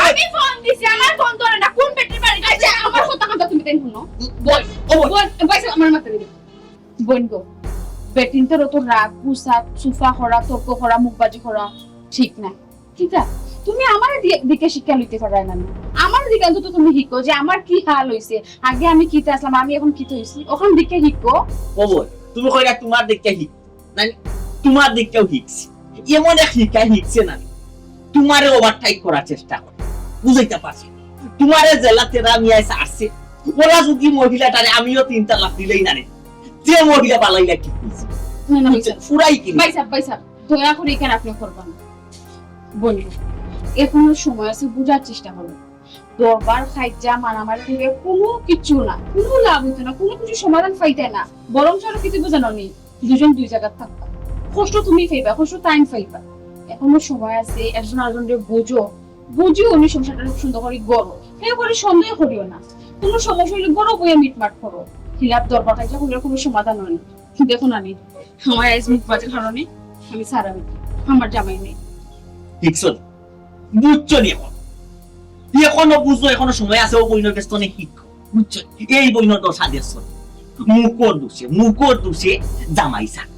আমি ফোন দিছি, আমার ফোন ধরে না, কুন বেটির বাড়ি? আচ্ছা, আমার কথা কথা তুমি তাই হুনো। বই, ও বই। বই, ভাইসাব, আমার মাত দিন। বইন গো, বেটিন্তর অত রাগ, গুসা, সুফা করা, তর্ক করা, মুখবাজি করা ঠিক না। কিতা? তুমি আমার দি-, দিকে শিক্ষা লইতে পাররায় না নি? আমার দিকে অন্তত তুমি হিকো যে আমার কি হাল অইছে, আগে আমি কিতা আছলাম, আমি অখন কিতা অইছি, অখান দিকে হিকো। ও বই, তুমি কইরা তুমার দিকে হিক, না, তুমার দিকেও হিকছে। এমন এক হিকা হিকছে না, তুমারে ওভারটেক করার চেষ্টা করে, বুঝাইতাম পারছি। তুমারে যেলা তেরা মিয়ায় ছাড়ছে, ওলা যুদি মহিলাটারে আমিও তিনটা লাথি দিলেই না রে, যে মহিলা বালাইলা কি কইছে? না, না, ভাইসাব। ফুরাই কি? ভাইসাব, ভাইসাব, দয়া করি ইখান আপনে করবা না। বইন, অখনো সময় আছে, বুঝার চেষ্টা করো। দরবার কাইজ্জা মারামারি থাকি কুনু কিচ্ছু না, কুনু লাভ অইতো না, কুনু কিছু সমাধান পাইতায় না, বরং আরো কিছু বুঝানো নি। দুইজন দুই জাগাত থাকবা, কষ্ট তুমি পাইবা, কষ্ট তাইন পাইবা। অখনো সময় আছে, একজন আরজনরে বুঝো, বুঝিও নি সংসারটা সুন্দর করি গড়ো, হে করি সন্দেহ করিও না। কুনু সমস্যা অইলে গড়ো বইয়া মিটমাট করো, খিলাফ দরবার কাইজ্জা করলে কুনু সমাধান অয় না। দেখো নানি, আমার আইজ মুখবাজির কারণে আমি ছাড়া অইছি, আমার জামাই নাই। দেখছো নি? বুঝছো নি অখন? অখনো বুঝো, অখনো সময় আছে, ও বইনর গেছ থনে হিকো। বুঝছো? এই বইনর দশা দেখছো নি? মুখর দুষে, মুখর দুষে জামাই ছাড়া।